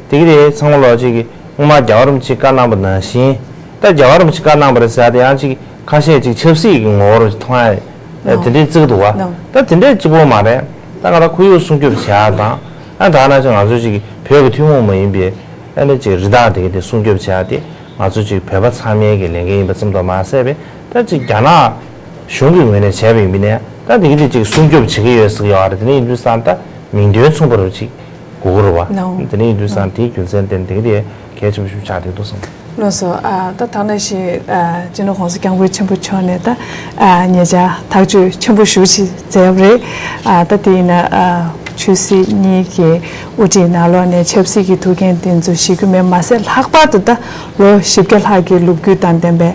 དེ་གི་དེ་ཚང་མ་ལོ་ཅིག་གི་སྔོན་མ་རྒྱལ་བ་རིན་པོ་ཆེས་བཀའ་གནང་པ་ནང་བཞིན། ད་རྒྱལ་བ་རིན་པོ་ཆེས་བཀའ་གནང་པ་རེད་ཟེར་ཡ་དེ་ཡང་ཅིག་ཁ་ཤས་ཅིག་ཆབ་སྲིད་ཀྱི་ངོ་བོར་མཐོང་ཡ་དེ་འདྲའི་བརྩི་གི་འདུག་བ། ད་དེ་འདྲའི་གཅིག་པོ་མ་རེད། ད་ག་ད་ཁོར་ཡུག་སྲུང་སྐྱོབ་བྱེད་ཡ་དང་། ཨ་ད་ནང་བཞིན་ང་ཚོ་ཅིག་བོད་ཀྱི་ཐུན་མོང་མ་ཡིན་པའི་ཨ་ནི་ཅིག་རི་དྭགས་དེ་ག་དེ་སྲུང་སྐྱོབ་བྱེད་ཡ་དེ་ང་ཚོ་ཅིག་བོད་པ་ཚང་མའི་གི་ལས་འགན་ཡིན་པ་ཙམ་དུ་མ་ཟད་པའི། ད་ཅིག་རྒྱ་ནག་གཞུང་གི་ངོས་ནས་བྱས་པ་ཡིན་པ་ཡིན་ན། ད་དེ་ག་དེ་ཅིག་སྲུང་སྐྱོབ་བྱེད་ཀྱི་ཡོད་ཟེར་གྱི་ཡོད་རེད། དེ་འདྲ་ཡིན་དུས་ཙང་ད་མིང་དོན་མཚུངས་པ་རུ་ཅིག་དགོས་ཀྱི་རེད་བ། དེ་འདྲ་ཡིན་དུས་ཙང་དེའི་རྒྱུ་མཚན་དེ་དེ་ག་དེ་གལ་ཆེན་པོ་ཞིག་ཆགས་བསྡད་འདུག་བསམ། ལགས་སོ། ཨ་ད་ད་ནང་བཞིན་ཨ་སྤྱི་ནོར་༸གོང་ས་༸སྐྱབས་མགོན་ཆེན་པོ་མཆོག་ནས་ད་ཨ་ཉེ་ཆར་ཐག་གཅོད་ཆེན་པོ་ཞེ་པོ་ཅིག་མཛད་ཡོད་རེད། ཨ་ད་དེ་ཡིན་ན་ཨ་ཆོས་སྲིད་གཉིས་ཀྱི་དབུ་ཁྲིད་ནང་ལོགས་ནས་ཆབ་སྲིད་ཀྱི་ཐུགས་འགན་དེ་ཚོ་བཞེས་རྒྱུ་མེད་མ་ཟད། ལྷག་པར་དུ་ད་ལོ་བཞི་བརྒྱ་ལྷག་གི་ལོ་རྒྱུས་དང་ལྡན་པའི་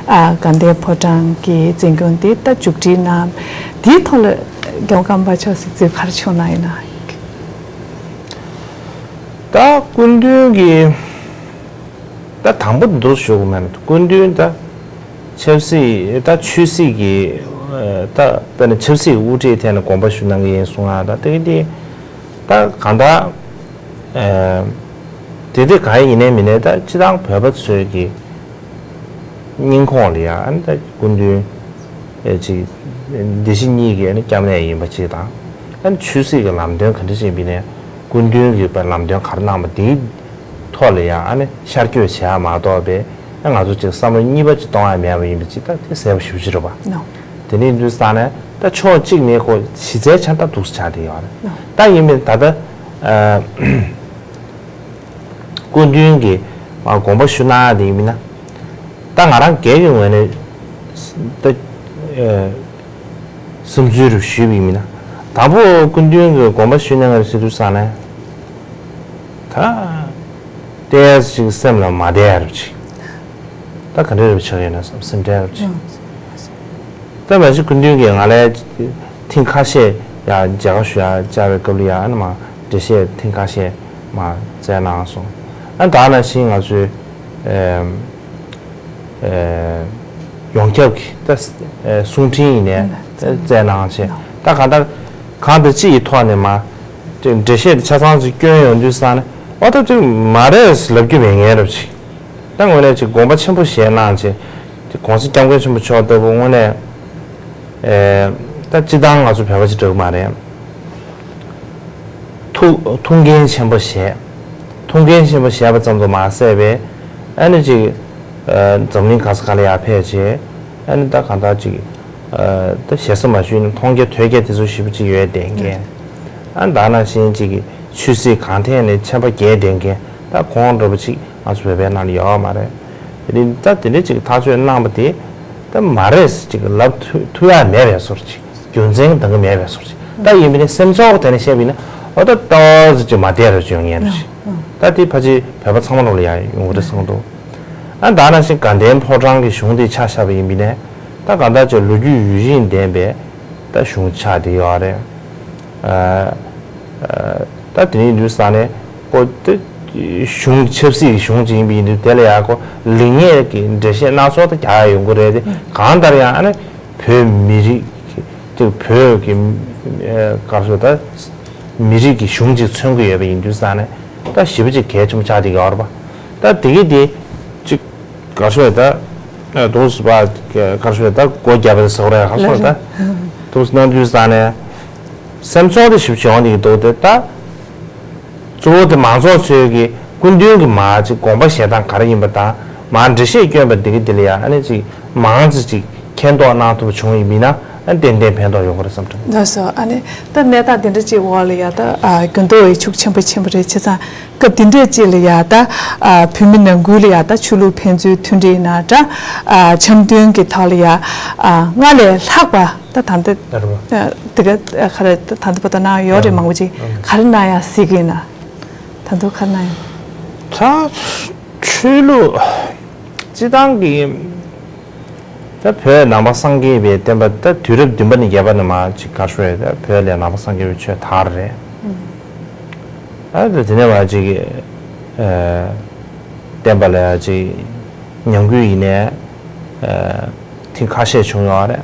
ཨ་དགའ་ལྡན་ཕོ་བྲང་གི་འཛིན་སྐྱོང་དེ་ད་མཇུག་སྒྲིལ་གནང་། དེའི་ཐོག་ལ་༸རྒྱལ་བ་ཀརྨ་པ་མཆོག་གཟིགས་ཚུལ་ག་རེ་བྱུང་གནང་ཡིན་ན། ད་སྐུ་མདུན་གྱི་ད་དང་པོ་འདུག་ཞུ་དགོས་མེད་ན། སྐུ་མདུན་ད་ཆབ་སྲིད་ད་ཆོས་སྲིད་ཀྱི་ད་དཔེར་ན་ཆབ་སྲིད་དབུ་ཁྲིད་ཐད་ནས་དགོངས་པ་ཞུ་གནང་གི་ཡིན་གསུང་ཨ། ད་དེ་གི་དེ་ད་གང་ལྟར་དེ་དེ་གང་ཡིན་ནའི་མིན་ནའི་ད་སྤྱི་བཏང་བོད་པ་ཚོའི་གི་སྙིང་ཁོང་ལ་ཡང་ཨ་ནི་ད་སྐུ་མདུན་ཨེ་ཅིག་སྡེ་བཞི་གཉིས་ཀྱི་ཨ་ནི་སྐྱབས་གནས་ཡིན་པ་ཅིག་དང་། ཨ་ནི་ཆོས་སྲིད་ཀྱི་ལམ་སྟོན་ག་འདྲ་ཞིག་ཡིན་པ་ནས་ སྐུ་མདུན་གྱིས་པའི་ལམ་སྟོན་ག་རེ་གནང་པ་དེའི་ཐོག་ལ་ཡང་ཨ་ནི་ཤར་བསྐྱོད་བྱེད་ཡ་མ་གཏོགས་པའི་ཨ་ང་ཚོ་ཅིག་བསམ་བློ་གཉིས་པ་ཅིག་གཏོང་ཡ་མེད་པ་ཡིན་པ་ཅིག་ད་དེ་གསལ་པོ་ཞེ་པོ་ཅིག་རེད་པ། དེ་ནས་འདུག་ས་ནས་ད་ཕྱོགས་གཅིག་ནས་ཁོ་གཞི་རྩའི་ཆ་ད་འདུག་ཆགས་བསྡད་ཡོད་རེད། ད་ཡིན་མིན་ད་ལྟ་སྐུ་མདུན་གྱིས་དགོངས་པ་ཞུ་གནང་ཡ་དེ་ཡིན་མིན་ན། ད་ང་རང་སྒེར་གྱི་ངོས་ནས་ད་ཨ་བསམ་ཚུལ་རུ་ཞུས་པ་ཡིན་ན། དང་པོ་སྐུ་མདུན་གྱི་དགོངས་པ་ཞུས་གནང་ངེས་ཟེར་དུས་ཙང་ནས་ད་ཏོག་ཙམ་ཅིག་སེམས་ལ་མ་བདེ་ཡ་རུ་ཅིག་ད་ག་འདྲ་རུ་ཆགས་ཡོད་ན་བསམ་སེམས་ཁྲལ་རུ་ཅིག་ད་མ་གཞི་སྐུ་མདུན་གྱིས་ང་ལ་ཐེངས་ཁ་ཤས་ཡ་མཇལ་ཁ་ཞུ་ཡ་བཅར་བའི་སྐབས་ལ་ཡ་ཨ་ནི་མ་འགྲེལ་བཤད་ཐེངས་ཁ་ཤས་མ་བསྩལ་གནང་སོང་། ཨ་ད་ནང་བཞིན་ང་ཚོའི་ཨ་ཨ་ཡོངས་ཁྱབ་ཀྱི་ད་ཨ་གསུང་འཕྲིན་ཡིན་ནའི་བསྩལ་གནང་བྱས། ད་གང་ལྟར་གང་དང་ཅི་ཡི་ཐོག་ནས་མ་འགྲེལ་བཤད་དེ་ཆ་ཚང་ཅིག་སྐྱོན་ཡོང་དུས་ཙང་ནས་ཨོ་ད་དེ་མ་རེད་ལབ་རྒྱུ་མེད་ངེས་རབས་ཅིག་ད་དངོས་གནས་ཅིག་དགོངས་པ་ཆེན་པོ་བཞེས་གནང་བྱས་ཅིག་༸གོང་ས་༸སྐྱབས་མགོན་ཆེན་པོ་མཆོག་ལྟ་བུ་དངོས་གནས་ཨེ་ད་སྤྱི་བཏང་ང་ཚོ་བོད་པ་ཅིག་འདྲ་གི་མ་རེད། ཐུགས་ཐུགས་འགན་ཆེན་པོ་བཞེས། ཐུགས་འགན་ཆེན་པོ་བཞེས་པ་ཙམ་དུ་མ་ཟད་པའི་ཨ་ནི་ཅིག་ཨ་འཛམ་གླིང་ག་ས་ག་ལ་ཡར་ཕེབས་བྱས་ཨ་ནི་ད་གང་ལྟར་ཅིག་ཨ་ད་ཞེ་ས་མ་ཞུས་ན་མཐོང་རྒྱ་ཐོས་རྒྱ་དེ་ཚོ་ཞེ་པོ་ཅིག་ཡོད་བསྡད་མཁན། ཨ་ད་ནང་བཞིན་ཅིག་ཆོས་སྲིད་གང་ཐད་ནས་ཆད་པ་བརྒལ་བསྡད་མཁན་ད་ཁོང་འདྲ་པོ་ཅིག་ང་ཚོ་བོད་པའི་ནང་ལ་ཡོད་མ་རེད། དེ་རིང་ད་དེ་འདྲ་ཅིག་ཐག་གཅོད་གནང་པ་དེ་ད་མ་རེད་ཅིག་ལབ་ཐུབ་ཐུབ་ཡ་མེད་པའི་བཟོ་འདྲ་ཅིག་རྒྱུ་མཚན་འདང་གི་མེད་པའི་བཟོ་འདྲ་ཅིག་ད་ཡིན་པ་ནི་སེམས་ཚོར་དེ་ནས་བཤད་པ་ཡིན་ན་ཨོ་ད་ཏོག་ཙམ་ཅིག་མ་བདེ་རུ་ཅིག་ཡོང་ངེས་རེད་ཅིག་ད་དེ་ཕལ་ཆེར་བོད་པ་ཚང་མ་ལོག་ལ་ཡ་ཡོང་གི་རེད་བསམ་འདུག་ཨ་ད་ནང་བཞིན་དགའ་ལྡན་ཕོ་བྲང་གི་གཞུང་དེ་ཆ་བཞག་པ་ཡིན་པ་ནས་ད་གང་ལྟར་ཅིག་ལོ་རྒྱུས་ཡུན་རིང་ལྡན་པའི་ད་གཞུང་ཆགས་བསྡད་ཡོད་རེད། ཨ་ཨ་ད་དེ་རིང་དུས་ས་ནས་ཁོ་དེ་གཞུང་ཆབ་སྲིད་ཀྱི་གཞུང་ཅིག་ཡིན་པ་ཡིན་དུས་དེ་ལ་ཡང་ཁོ་ལེགས་ཉེས་ཀྱི་འགྲེལ་བཤད་སྣ་ཚོགས་ད་རྒྱག་ཡ་ཡོང་གི་རེད་དེ་གང་ལྟར་ཡང་ཨ་ནི་བོད་མི་རིགས་ཀྱི་བོད་ཀྱི་ཨ་ག་རེ་ཟེར་ད་མི་རིགས་ཀྱི་གཞུང་ཅིག་མཚོན་གྱི་ཡོད་པ་ཡིན་དུས་ས་ནས་ད་ཞེ་པོ་ཅིག་གལ་ཆེན་པོ་ཆགས་བསྡད་ཀྱི་ཡོད་རེད་པ། ད་དེ་གི་དེ་ཅིག་ག་རེ་ཟེར་ད་དུང་སུ་པ་ག་རེ་ཟེར་ད་སྒོ་བརྒྱབ་པ་ཟེར་བ་རེད་ག་རེ་ཟེར་ད་དུང་སུ་གནང་དུས་ས་ནས། སེམས་ཚོར་དེ་ཞིབ་ཅིག་ཡོང་བསྡད་ཀྱི་འདུག་དེ་ལྟ། གཙོ་བོ་དེ་མང་ཚོགས་ཚོས་ཀྱི་སྐུ་མདུན་གྱི་མ་ཅིག་དགོངས་པ་བཞེས་སྟངས་ག་རེ་ཡིན་པ་དང་མ་འགྲེལ་བཤད་བསྐྱོན་པ་འདི་གི་འདི་ལ་ཡང་ཨ་ནི་ཅིག་མང་ཙམ་ཅིག་མཁྱེན་རྟོགས་གནང་ཐུབ་པ་བྱུང་ཡིན་མིན་ན་ཨ་ནི་ཏན་ཏན་ཕན་ཐོགས་ཡོང་གི་རེད་བསམ་དྲན། ལགས་སོ། ཨ་ནི་ད་གནས་སྟངས་འདི་འདྲ་ཅིག་འོག་ལ་ཡ་ད་ཨ་འགྱུར་ལྡོག་ཡི་ཤུགས་ཆེན་པོ་ཕྱིན་པ་རེད་བྱས་ཙང་། སྐབས་འདི་འདྲས་ཅིག་ལ་ཡ་ད་ཨ་བོད་མི་ནང་ཁུལ་ལ་ཡ་ད་ཆོས་ལུགས་ཕན་ཚུན་མཐུན་སྒྲིལ་ཡིན་ན་འདྲ། ཨ་འཆམ་མཐུན་གྱི་ཐོག་ལ་ཡ་ཨ་སྔར་ལས་ལྷག་པ་ད་ད་ལྟ་ཨ་དེ་ག་ཨ་ག་རེ་ད་ད་ལྟ་བར་དུ་གནང་ཡོད་རེད། མང་པོ་ཅིག་ག་རེ་གནང་ཡ་གཟིགས་ཀྱི་ཡིན་ན། ད་དུང་ག་རེ་གནང་ཡ། ད་ཆོས་ལུགས་སྤྱི་བཏང་གི་ད་བོད་ནང་པ་སངས་རྒྱས་པའི་བསྟན་པ་ད་དུས་རབས་བདུན་པ་ནས་བརྒྱད་པ་ནས་མར་ཅིག་ག་རེ་ཞུ་དགོས་རེད། ད་བོད་ལ་ནང་པ་སངས་རྒྱས་པའི་ཆོས་དར་རེད། ཨ་ད་དེ་ནས་མར་ཅིག་ཨ་བསྟན་པ་ལ་ཅིག་ཉམས་རྒུད་ཡིན་ནའི་ཨ་ཐེངས་ཁ་ཤས་བྱུང་ཡོད་རེད།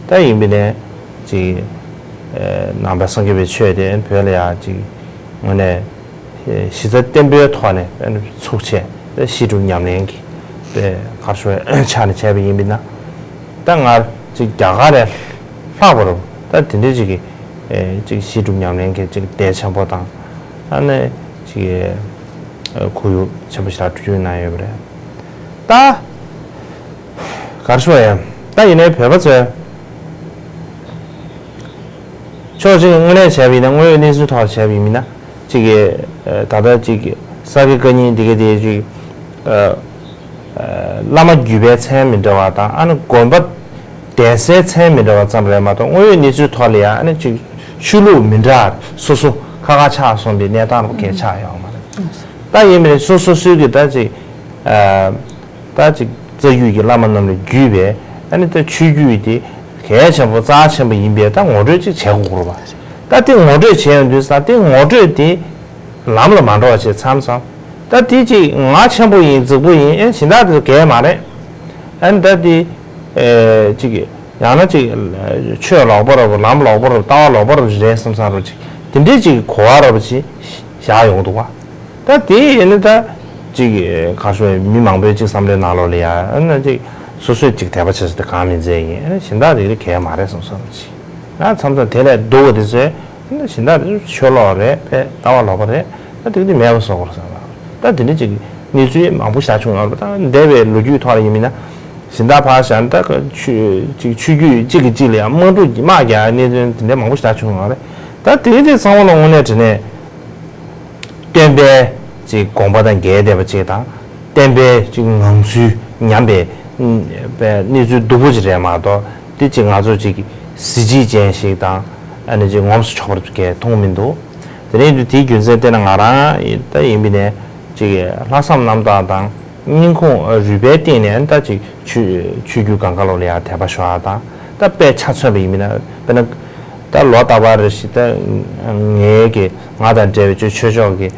ད་ཡིན་པ་ནས་ཅིག་ཨ་ནང་པ་སངས་རྒྱས་པའི་ཆོས་དེ་བོད་ལ་ཡ་ཅིག་དངོས་གནས་གཞི་རྩ་བརྟན་པོའི་ཐོག་ནས་ཚུགས་ཆེད་བཤད་སྒྲུབ་ཉམས་ལེན་གྱི་ག་རེ་ཞུ་དགོས་རེད། ཆ་ནས་བྱས་པ་ཡིན་པ་ཡིན་ན། ད་སྔར་ཅིག་རྒྱ་གར་ལས་ལྷག་པ་རུ་ད་དེ་འདྲའི་ཅིག་གི་ཅིག་བཤད་སྒྲུབ་ཉམས་ལེན་གྱི་ཅིག་དེ་ཆེན་པོ་དང་ཨ་ནི་ཅིག་ཁོར་ཡུག་ཆེན་པོ་ཞིག་ལ་འགྲོ་རྒྱུ་གནང་ཡོད་པ་རེད། ད་ག་རེ་ཞུ་དགོས་རེད། ད་ཡིན་ནའི་བོད་པ་ཚོས་ཕྱོགས་གཅིག་ནས་དངོས་གནས་བྱས་པ་ཡིན་ན་དངོས་ཡོད་གནས་ཚུལ་ཐོག་བྱས་པ་ཡིན་ན། གཅིག་གིས་ད་ལྟ་གཅིག་ས་དགེ་བཀའ་རྙིང་འདི་ག་དེ་གཅིག་བླ་མ་བརྒྱུད་པའི་མཚན་མི་འདྲ་བ་དང་ཨ་ནི་དགོན་པ་གདན་སའི་མཚན་མི་འདྲ་བ་ཙམ་རེད་མ་གཏོགས་དངོས་ཡོད་གནས་ཚུལ་ཐོག་ལ་ཡང་ཨ་ནི་གཅིག་ཆོས་ལུགས་མི་འདྲ་སོ་སོ་ཁ་ཁ་ཆགས་སོང་པའི་གནས་སྟངས་རུ་གས་ཆགས་ཡོང་མ་རེད། ད་ཡིན་མིན་སོ་སོ་སོའི་གི་ད་གཅིག་ད་གཅིག་རྩ་རྒྱུད་ཀྱི་བླ་མ་རྣམས་ལས་བརྒྱུད་པའི་ཨ་ནི་ད་ཆོས་བརྒྱུད་དེ་གལ་ཆེན་པོ་རྩ་ཆེན་པོ་ཡིན་པའི་ད་ངོ་སྤྲོད་ཅིག་བྱེད་དགོས་རེད་པ། ད་དེ་ངོ་སྤྲོད་བྱས་ཡོང་དུས་ས་དེ་ངོ་སྤྲོད་དེ་ལམ་ལ་མ་འགྲོ་བ་བྱས་མཚམས་མཚམས་ད་དེ་ཅིག་ང་ཆེན་པོ་ཡིན་རྫིག་པོ་ཡིན་ཨེ་གཞན་དག་དེ་ཚོ་གལ་མ་རེད། ཨ་ནི་ད་དེ་ཨེ་ཅིག་ཡང་ན་ཅིག་ཆོས་ལོག་པ་རེད་པ་ལམ་ལོག་པ་རེད་པ་ལྟ་བ་ལོག་པ་རེད་པ་རེད་བསམ་བསམ་རེད་ཅིག་དེ་འདྲའི་ཅིག་གོ་བ་རེད་པ་ཅིག་བཞག་ཡོང་འདུག་པ། ད་དེ་ཡིན་ན་ད་ཅིག་ག་རེ་ཞུ་དགོས་རེད། མི་མང་པོའི་ཅིག་བསམ་བློའི་ནང་ལོགས་ལ་ཡ་ཨ་ནི་ཅིག་སོ་སོས་ཅིག་དད་པ་བྱེད་ས་དེ་གང་མིན་ཚད་ཡིན་ཨ་ནི་གཞན་དག་དེ་གལ་མ་རེད་བསམ་བསམ་རེད་ཅིག་ང་མཚམས་མཚམས་དེ་ལས་སྡུག་པ་དེ་ཚོས། གཞན་དག་དེ་ཆོས་ལོག་རེད། དཔེ་ལྟ་བ་ལོག་པ་རེད། ད་དེ་ག་དེ་མེད་པ་བཟོ་དགོས་བསམ་ལ། ད་དེ་འདྲ་ཅིག་གནས་ཚུལ་མང་པོ་ཞིག་བྱུང་ཡོད་རེད་པ། ད་འདས་པའི་ལོ་རྒྱུས་ཐོག་ལ་ཡིན་མིན་ན། གཞན་དག་ཕར་བཞག་ན་ད་ཆོས་ཅིག་ཆོས་བརྒྱུད་གཅིག་གིས་གཅིག་ལ་ཡང་དམག་འཁྲུག་དམག་རྒྱག་གནས་ཚུལ་དེ་འདྲ་མང་པོ་ཞིག་བྱུང་ཡོད་རེད། ད་དེ་ག་དེ་ཚང་མ་ལ་དངོས་གནས་དྲང་གནས། སྟོན་པའི་ཅིག་དགོངས་པ་དང་འགལ་བསྡད་པ་ཅིག་དང་། སྟོན་པའི་ཅིག་ངང་ཚུལ་ཉམས་པའི་པའི་གནས་ཚུལ་སྡུག་པོ་ཅིག་རེད་མ་གཏོགས། དེ་ཅིག་ང་ཚོ་ཅིག་གཟི་བརྗིད་ཅན་ཞིག་དང་། ཨ་ནི་ཅིག་ངོམས་སུ་ཆོག་པ་གང་མཐོང་མི་འདུག་དེ་རིང་དུ་དེའི་རྒྱུ་མཚན་བལྟས་ན། ང་རང་ད་ཡིན་པ་ཡིན་ནའི་ཅིག་ལྷག་བསམ་རྣམ་དག་དང་སྙིང་ཁུང་རུས་པའི་གཏིང་ནས་ད་ཅིག་ཆོས་ཆོས་བརྒྱུད་གང་ག་ལོག་ལ་ཡང་དད་པ་ཞུ་བ་དང་། ད་དཔེ་ཆ་མཚོན་པ་ཡིན་པ་ཡིན་ན། དཔེར་ན། ད་ལོ་རྟག་པར་རེ་ཞིག་ད་ངའི་གི་ང་དང་འབྲེལ་བའི་ཆོས་ཆོས་ཕྱོགས་ཀྱི་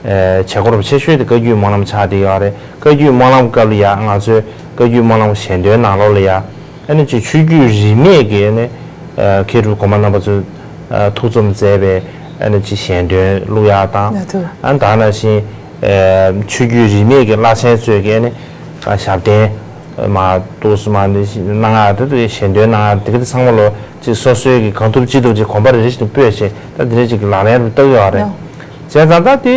ཨེ་བྱེད་སྒོ་རོབ་ཆེ་ཤོས་དེ་བཀའ་བརྒྱུད་སྨོན་ལམ་ཆགས་བསྡད་ཡོད་རེད། བཀའ་བརྒྱུད་སྨོན་ལམ་སྐབས་ལ་ཡང་ང་ཚོའི་བཀའ་བརྒྱུད་སྨོན་ལམ་ཞལ་འདོན་ནང་ལོགས་ལ་ཡང་། ཨ་ནི་ཅིག་ཆོས་བརྒྱུད་རིས་མེད་ཀྱི་ཨ་ནི་ཨེ་མཁས་གྲུབ་གོང་མ་རྣམ་པ་ཚོས་ཨེ་ཐུགས་རྩོམ་མཛད་པའི་ཨ་ནི་ཅིག་ཞལ་འདོན་བླུག་ཡག་དང་། ཡ་ཐུ། ཨ་ནི་ད་ག་ནང་བཞིན་ཨེ་ཆོས་བརྒྱུད་རིས་མེད་ཀྱི་བླ་ཆེན་ཚོས་ཀྱི་ཨ་ནི་ཨ་ཞབས་བརྟན་མ་འདུག་སེ་མ་གནང་ཡག་དེ་དེ་ཞལ་འདོན་གནང་ཡག་དེ་ག་དེ་ཚང་མ་ལོ། ཅིག་སོ་སོའི་གི་གང་ཐུབ་ཅི་ཐུབ་ཅིག་གོམ་པ་རེ་རེ་བཞིན་དུ་སྤོས་བྱས། ད་དེ་འདྲ་ཅིག་གི་ལག་ལེན་རུ་བསྟར་ཡོད་རེད། ཡང་། བྱས་ཙང་ད་དེ་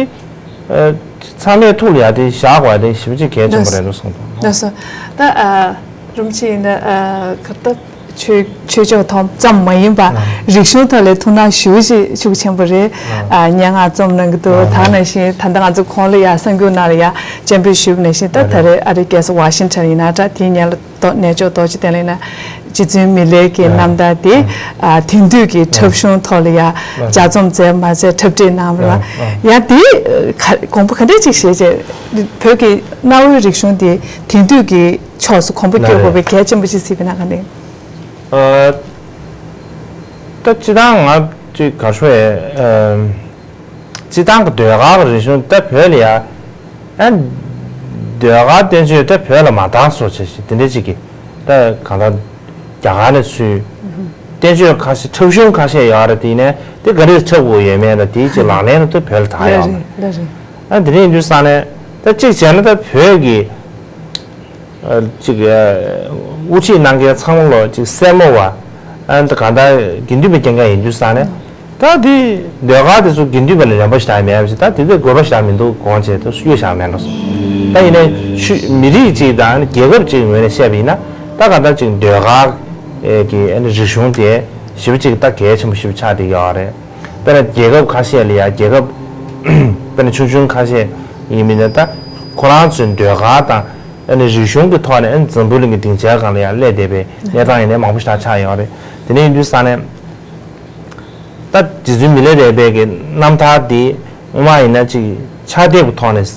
ཨ་ཚང་མའི་ཐུགས་ལ་ཡ་དེ་བཞག་དགོས་ཡ་དེ་ཞེ་པོ་ཅིག་གལ་ཆེན་པོ་རེད་འདུག་བསམ་འདུག་ལགས་སོ། ད་ཨ་རུམ་ཆེ་ཡིན་ན་ཨ་ག་ད་ཆོས་ཆོས་ཕྱོགས་ཐོག་ཙམ་མ་ཡིན་པ། ཨ་རིག་གཞུང་ཐོག་ལ་ཐུགས་སྣང་ཞེ་པོ་ཅིག་ཤུགས་ཆེན་པོ་རེད། ཨ་ཨ་སྙན་ངག་རྩོམ་གནང་གི་འདུག་ཨ་ད་ནང་བཞིན་ད་ལྟ་ང་ཚོ་ཁོང་ལ་ཡ་གསར་འགྱུར་ནང་ལ་ཡ་སྤྱན་འབུལ་ཞུས་པ་ནང་བཞིན། ད་ཨ་ད་རེས་ཨ་རིའི་རྒྱལ་ས་ཝ་ཤིང་ཊོན་ཡིན་ན་འདྲ། དེའི་སྔོན་ལ། རྡོ་རྣལ་འབྱོར་རྡོ་རྗེ་གདན་ལ་ཡིན་ན། རྗེ་བཙུན་མི་ལའི་གི་རྣམ་ཐར་དེ་ཨ་དེང་དུས་ཀྱི་འཁྲབ་གཞུང་ཐོག་ལ་ཡ་ལྗགས་རྩོམ་མཛད་མ་མཛད་འཁྲབ་ཁྲིད་གནང་བ་ལ་ཡ་དེ་ག་དགོངས་པ་ག་འདྲ་ཅིག་བཞེས་བྱས། བོད་ཀྱི་གནའ་བོའི་རིག་གཞུང་དེ་དེང་དུས་ཀྱི་ཕྱོགས་སུ་གོམ་པ་བསྐྱོད་དགོས་པའི་གལ་ཆེན་པོ་ཅིག་གཟིགས་པ་ན་ག་འདྲ། ཨ་ད་སྤྱིར་བཏང་ང་ཅིག་ག་རེ་ཞུ་དགོས་རེད། ཨ། སྤྱིར་བཏང་གི་ཟློས་གར་རིག་གཞུང་ད་བོད་ལ་ཡ། ཨ། ཟློས་གར་བསྟན་བཅོས་ད་བོད་ལ་མ་དར་སོང་བྱས་ཤིག་དེ་འདྲ་ཅིག་གི། ད་གང་ལྟར་རྒྱ་གར་ནས་ཚུར་བསྟན་བཅོས་ཁ་ཤས་འཁྲབ་གཞུང་ཁ་ཤས་ཡོད་རེད། དེ་ནས་དེ་ག་རེ་འཁྲབ་དགོས་ཡོད་མེད་ད་དེའི་ཅིག་ལག་ལེན་ལ་ད་བོད་ལ་དར་ཡོད་མ་རེད། ལགས་རེད། ཨ་དེ་འདྲ་ཡིན་དུས་ཙང་ནས་ད་གཅིག་བྱས་ན་ད་བོད་ཀྱི། ཅིག་དབུ་ཁྲིད་གནང་མཁན་ཚང་མ་ལོ་ཅིག་སེར་མོ་བ། ཨ་ནི་གང་ལྟར་དགེ་འདུན་པའི་སྐྱེས་སྐར་ཡིན་དུས་ཙང་ནས། ད་དེ་ཟློས་གར་དེ་ཚོ་དགེ་འདུན་པ་ལ་ལེན་པ་ཞིག་དང་མེད་པ་ཞིག་ད་དེ་ཚོ་དགོས་པ་ཞིག་དང་མི་འདུག་དགོངས་བྱས་ད་གཡུག་བཞག་མེད་འགྲོ་སོང་། ད་ཡིན་ནའི་ཆུ་མི་རིགས་གཅིག་དང་རྒྱལ་ཁབ་གཅིག་ངོས་ནས་བཤད་པ་ཡིན་ན། ད་གང་ལྟར་ཅིག་ཟློས་གར་གྱི་ཨ་ནི་རིག་གཞུང་དེ་ཞེ་པོ་ཅིག་ད་གལ་ཆེན་པོ་ཞེ་པོ་ཆགས་བསྡད་ཡོད་རེད། དཔེར་ན་རྒྱལ་ཁབ་ཁ་ཤས་ལ་ཡ་རྒྱལ་ཁབ་དཔེར་ན་ཆུང་ཆུང་ཁ་ཤས་ཡིན་མིན་ནས་ད་ཁོ་རང་ཚོའི་ཟློས་གར་དང་། ཨ་ནི་རིག་གཞུང་གི་ཐོག་ནས་ཨ་ནི་འཛམ་བུ་གླིང་གི་སྡིངས་ཆའི་སྒང་ལ་ཡང་སླེབས་བསྡད་པའི་གནས་སྟངས་ཡིན་ནའི་མང་པོ་ཞིག་ཆགས་ཡོད་རེད། དེ་ནས་ཡིན་དུས་ཙང་ནས་ད་རྗེ་བཙུན་མི་ལ་རས་པའི་གི་རྣམ་ཐར་འདི་སྔོན་མ་ཡིན་ན་ཅིག་ཕྱག་དེབ་ཀྱི་ཐོག་ནས་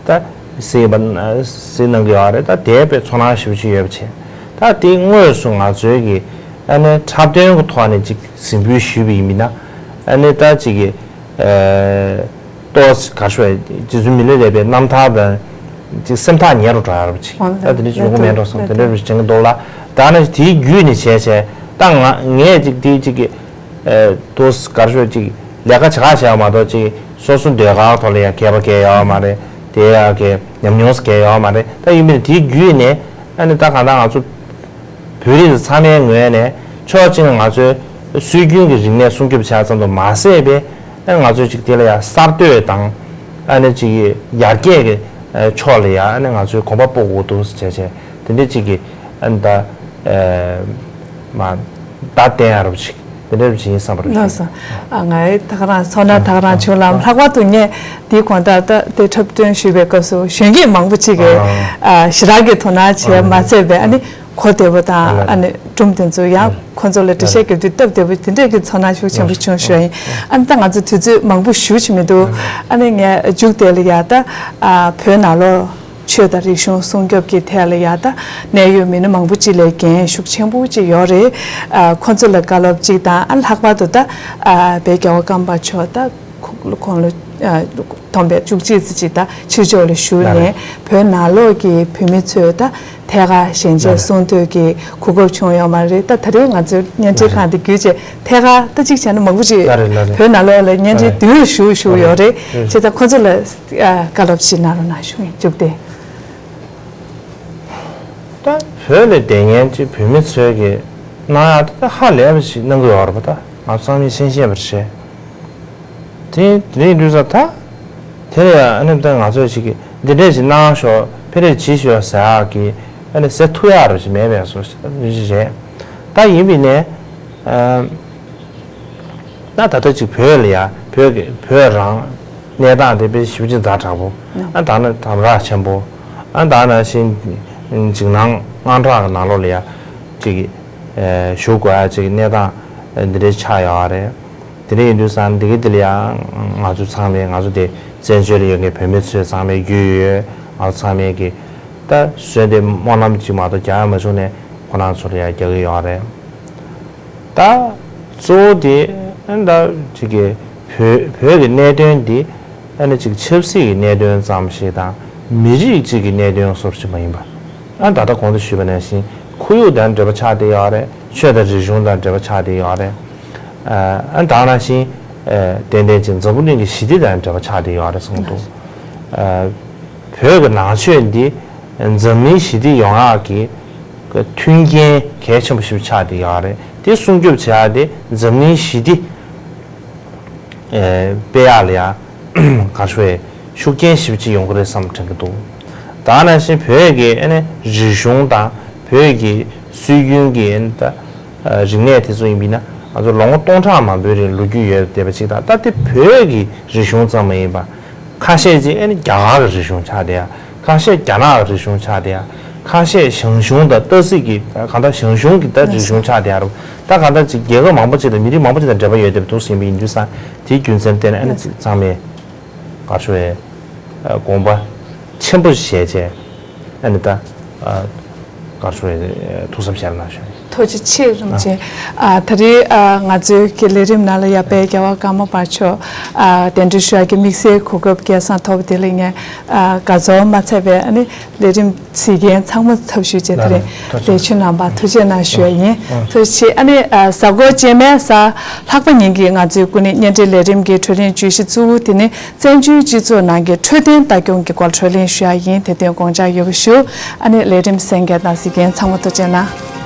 ད་གཟིགས་པ་གཟིགས་གནང་གི་ཡོད་རེད། ད་དེ་དཔེ་ཚོར་སྣང་ཞེ་པོ་ཅིག་ཡོད་པ་བྱས། ད་དེ་དངོས་སུ་ང་ཚོའི་གི་ཨ་ནི་འཁྲབ་སྟོན་གྱི་ཐོག་ནས་ཅིག་གཟིགས་འབུལ་ཞུས་པ་ཡིན་མིན་ན། ཨ་ནི་ད་ཅིག་གི་ཏོག་ག་ཤོད་རྗེ་བཙུན་མི་ལ་རས་པའི་རྣམ་ཐར་དང་ཅིག་སེམས་ཐག་ཉེ་རུ་འགྲོ་ཡ་རུ་ཅིག་ཨོ་ད་དེ་འདྲ་ཅིག་ཡོང་གི་མེད་འགྲོ་བསམ་དེ་འདྲ་རུ་ཅིག་དྲན་གྱི་འདུག་ལ། ད་ནི་དེའི་བརྒྱུད་ནས་བྱས་བྱས་ད་ང་ངས་ཅིག་དེའི་ཅིག་གི་ཏོག་ག་ཤོད་ཅིག་ལས་ཀ་བྱ་ག་བྱས་པ་མ་གཏོགས་ཅིག་སོ་སོ་ཟློས་གར་ཐོག་ལ་ཡ་མཁས་པ་གལ་ཡོད་མ་རེད། དེ་ཡ་གི་ཉམས་མྱོང་གལ་ཡོད་མ་རེད། ད་ཡིན་མིན་དེའི་བརྒྱུད་ནས་ཨ་ནི་ད་གང་ལྟར་ང་ཚོ། བོད་རིགས་ཚང་མའི་ངོས་ནས་ཕྱོགས་གཅིག་ནས་ང་ཚོའི་སྲོལ་རྒྱུན་གྱི་རིག་གནས་སྲུང་སྐྱོབ་བྱས་ཙམ་དུ་མ་ཟད་པའི་ཨ་ང་ཚོས་ཅིག་དེ་ལ་ཡང་གསར་གཏོད་དང་ཨ་ནི་ཅིག་ཡར་རྒྱས་ཀྱི་ཕྱོགས་ལ་ཡང་ཨ་ནི་ང་ཚོས་གོམ་པ་སྤོ་དགོས་འདུག་ཟེར་བྱས་བྱས་དེ་འདྲ་ཅིག་གི་ཨ་ནི་ད་མ་བརྡ་བསྟན་ཡ་རུ་ཅིག་དེ་འདྲ་རུ་ཅིག་ཡིན་བསམ་པ་རུ་ཅིག་ལགས་སོ། ཨ་ང་ད་ག་རང་ཚོར་སྣང་ད་ག་རང་བྱུང་ལ། ལྷག་པར་དུ་ངས་དེའི་གོང་ལྟར་ད་དེ་འཁྲབ་སྟོན་ཞུས་པའི་སྐབས་སུ་གཞོན་སྐྱེས་མང་པོ་ཅིག་གིས་ཞེ་དྲག་གི་དོ་སྣང་བྱས་མ་ཚད་པའི་ཨ་ནི། གོ་བདེ་པོ་དང་ཨ་ནི་སྒྲུང་དེ་ཚོ་ཡང་ཁོང་ཚོ་ལ་འགྲེལ་བཤད་རྒྱབ་དུས་སྟབས་བདེ་པོ་དེ་འདྲས་ཀྱི་ཚོར་སྣང་ཤུགས་ཆེན་པོ་བྱུང་ཞུ་ཡ་ཡིན། ཨ་ནི་ད་ང་ཚོ་དུས་ཚོད་མང་པོ་ཞེ་པོ་ཅིག་མི་འདུག་ཨ་ནི་ངས་མཇུག་དེ་ལ་ཡ་ད་བོད་ནང་ལོགས་ཆོས་དང་རིག་གཞུང་སྲུང་སྐྱོབ་ཀྱི་ཐད་ལ་ཡ་ད་གནད་ཡོད་མི་སྣ་མང་པོ་ཅིག་ལ་འགན་ཤུགས་ཆེན་པོ་ཅིག་ཡོད་རེད། ཁོང་ཚོ་ལ་བཀའ་སློབ་ཅིག་དང་ཨ་ལྷག་པར་དུ་ད་བོད་རྒྱལ་བ་ཀརྨ་པ་མཆོག་ད། ཁོང་ལོ་ཐོན་པའི་བཅུ་གཅིག་ཙམ་ཅིག་ད་ཕྱིར་ཕྱོགས་ལ་བཞུགས་ནས་བོད་ནང་ལོགས་ཀྱི་བོད་མི་ཚོས་ད་ཐད་ཀར་ཞལ་མཇལ་གསུང་ཐོས་ཀྱི་གོ་སྐབས་བྱུང་ཡོད་མ་རེད། ད་ད་རེས་ང་ཚོའི་བརྙན་འཕྲིན་ཁང་དེ་བརྒྱུད་བྱས་ཐད་ཀར་ད་གཅིག་བྱས་ན་མང་པོ་ཅིག་བོད་ནང་ལོགས་ལ་བརྙན་འཕྲིན་བསྡུས་ཞུ་ཞུ་ཡོད་རེད། བྱས་ཙང་ཁོང་ཚོ་ལ་བཀའ་སློབ་ཅིག་གནང་རོགས་གནང་ཞུ་ཡིན། མཇུག་སྟེ། ད་བོད་ལ་བསྡད་མཁན་གྱི་བོད་མི་ཚོས་ཀྱི་གནང་ཡག་དེ་ད་ཧ་ལས་པ་ཞིག་གནང་གི་ཡོད་རེད་པ། ད་ང་ཚོ་ཚང་མས་ཤེས་ཤེས་པ་རེད། ནི་དེ་རིང་དུས་ས་ད་དེ་ལ་ཡང་ཨ་ནི་ད་ང་ཚོས་ཞིག་གི་འདི་འདྲས་ཞིག་གནང་ཤོག་ཕེ་རེ་ཇི་ཤོག་ཟེར་ཡག་གི་ཨ་ནི་ཟེར་ཐུབ་ཡག་རུ་ཞིག་མེད་པའི་བཟོ་ཞིག་རེད། ད་ཡིན་པའི་ནས་ཨ་ད་ད་ལྟ་ཅིག་བོད་ལ་ཡ་བོད་ཀྱི་བོད་རང་གནས་སྟངས་དེ་དཔེ་ཞེ་པོ་ཅིག་ཛ་དྲག་པོ། ཨ་ད་ནི་དམ་དྲག་ཆེན་པོ། ཨ་ད་ནང་བཞིན་འཇིགས་སྣང་དངངས་སྐྲག་གི་ནང་ལོགས་ལ་ཡ་ཅིག་ཨ་བཞུགས་དགོས་ཡ་ཅིག་གནས་སྟངས་འདི་འདྲའི་ཆགས་ཡོད་རེད། དེ་འདྲ་ཡིན་དུས་ཙང་འདི་གི་འདི་ལ་ཡང་ང་ཚོ་ཚང་མས་ང་ཚོ་དེ་བཙན་བྱོལ་ལ་ཡོད་མཁན་བོད་མི་ཚོས་ཚང་མས་རྒྱུས་ཡོད། ང་ཚོ་ཚང་མས་ཀྱི་ད་གསོལ་འདེབས་སྨོན་ལམ་གཅིག་མ་གཏོགས་རྒྱག་ཡ་མ་བྱུང་ནས་ཁོ་རང་ཚོ་ལ་ཡང་རྒྱག་གི་ཡོད་རེད། ད་གཙོ་བོ་དེ་ཨ་ནི་ད་ཅིག་གི་བོད་བོད་ཀྱི་གནད་དོན་འདི་ཨ་ནི་ཅིག་ཆབ་སྲིད་ཀྱི་གནད་དོན་ཙམ་ཞིག་དང་མི་རིགས་གཅིག་གི་གནད་དོན་སོགས་ཤིག་མ་ཡིན་པ། ཨ་ད་ལྟ་གོང་དུ་ཞུས་པ་ནང་བཞིན་ཁོར་ཡུག་དང་འབྲེལ་བ་ཆགས་བསྡད་ཡོད་རེད། ཆོས་དང་རིག་གཞུང་དང་འབྲེལ་བ་ཆགས་བསྡད་ཡོད་རེད། ཨ་ད་ནང་བཞིན་ཏན་ཏན་ཅིག་འཛམ་བུ་གླིང་གི་ཞི་བདེ་དང་འབྲེལ་བ་ཆགས་བསྡད་ཡོད་རེད་གསུངས་འདུག་བོད་ཀྱི་ནང་ཆོས་འདི་འཛམ་གླིང་ཞི་བདེ་ཡོང་ཡག་གི་མཐུན་རྐྱེན་གལ་ཆེན་པོ་ཞིག་ཆགས་བསྡད་ཡོད་རེད། དེ་སྲུང་སྐྱོབ་བྱེད་ཡག་དེ་འཛམ་གླིང་ཞི་བདེ་སྤེལ་ཡག་ལ་ཡང་ག་རེ་ཞུ་དགོས་རེད། ཤུགས་རྐྱེན་ཞེ་པོ་ཅིག་ཡོང་གི་རེད་བསམ་དྲན་གྱི་འདུག་ད་ནང་བཞིན་བོད་ཀྱི་ཨ་ནི་རིག་གཞུང་དང་བོད་ཀྱི་སྲོལ་རྒྱུན་གྱི་ཨ་ནི་ད་རིག་གནས་དེ་ཚོ་ཡིན་པས་ན་ང་ཚོ་ལོ་ངོ་སྟོང་ཕྲག་མང་པོའི་རིང་ལོ་རྒྱུས་ཡོད་བསྡད་པ་ཅིག་དང་། ད་དེ་བོད་ཀྱི་རིག་གཞུང་ཙམ་མ་ཡིན་པ་ཁ་ཤས་ཅིག་ཨ་ནི་རྒྱ་གར་གྱི་རིག་གཞུང་ཆགས་བསྡད་ཡ། ཁ་ཤས་རྒྱ་ནག་གི་རིག་གཞུང་ཆགས་བསྡད་ཡ། ཁ་ཤས་ཞང་ཞུང་དང་ཏ་སི་གི་གང་ལྟར་ཞང་ཞུང་གི་ད་རིག་གཞུང་ཆགས་བསྡད་ཡ་རུ། ད་གང་ལྟར་ཅིག་རྒྱལ་ཁབ་མང་པོ་ཅིག་དང་མི་རིགས་མང་པོ་ཅིག་དང་འབྲེལ་བ་ཡོད་བསྡད་པ་འདུག་ཟིན་པ་ཡིན་དུས་ཙང་དེའི་རྒྱུ་མཚན་བརྟེན་ནས་ཨ་ནི་ཅིག་ཚང་མས་ག་རེ་ཞུ་དགོས་རེད། དགོངས་པ་ཆེན་པོ་བཞེས་བྱས་ཨ་ནི་ད་ག་རེ་ཞུ་དགོས་རེད། ཐུགས་བསམ་བཞེས་རོགས་གནང་ཞུ། ཐུགས་རྗེ་ཆེ། རིན་པོ་ཆེ། ཨ་ད་རེས་ཨ་ང་ཚོའི་གི་ལས་རིམ་ནང་ལ་ཡ་དཔལ་རྒྱལ་བ་ཀརྨ་པ་མཆོག་ཨ་གདན་འདྲེན་ཞུ་ཡག་གི་དམིགས་བསལ་གོ་སྐབས་སྐལ་བཟང་ཐོབ་པ་དེ་ལ་ངས་ཨ་དགའ་ཚོར་མ་ཚད་པའི་ཨ་ནི་ལས་རིམ་གཟིགས་མཁན་ཚང་མ་ཚབ་ཞུས་བྱས་དེ་རིང་ལས་ཆུ་རྣམ་པ་ཐུགས་རྗེ་གནང་ཞུ་ཡ་ཡིན། ཐུགས་རྗེ་ཆེ། ཨ་ནི་ཨ་གཟའ་འཁོར་རྗེས་མའི་གཟའ་ལྷག་པ་ཉིན་གྱི་ང་ཚོའི་སྐུ་ཉིད་བརྙན་འཕྲིན་ལས་རིམ་གྱི་བགྲོ་གླེང་བརྗོད་གཞི་གཙོ་བོ་དེ་ནི་བཙན་བྱོལ་སྤྱི་ཚོགས་ནང་གི་འཕྲོད་བསྟེན་ལྟ་སྐྱོང་གི་སྐོར་བགྲོ་གླེང་ཞུ་ཡ་ཡིན། དེ་དོན་དགོངས་འཇགས་ཡོད་པ་ཞུ། ཨ་ནི་ལས་རིམ་གསན་མཁན་དང་གཟིགས་མཁན་ཚང་མ་ཐུགས་རྗེ་གནང་།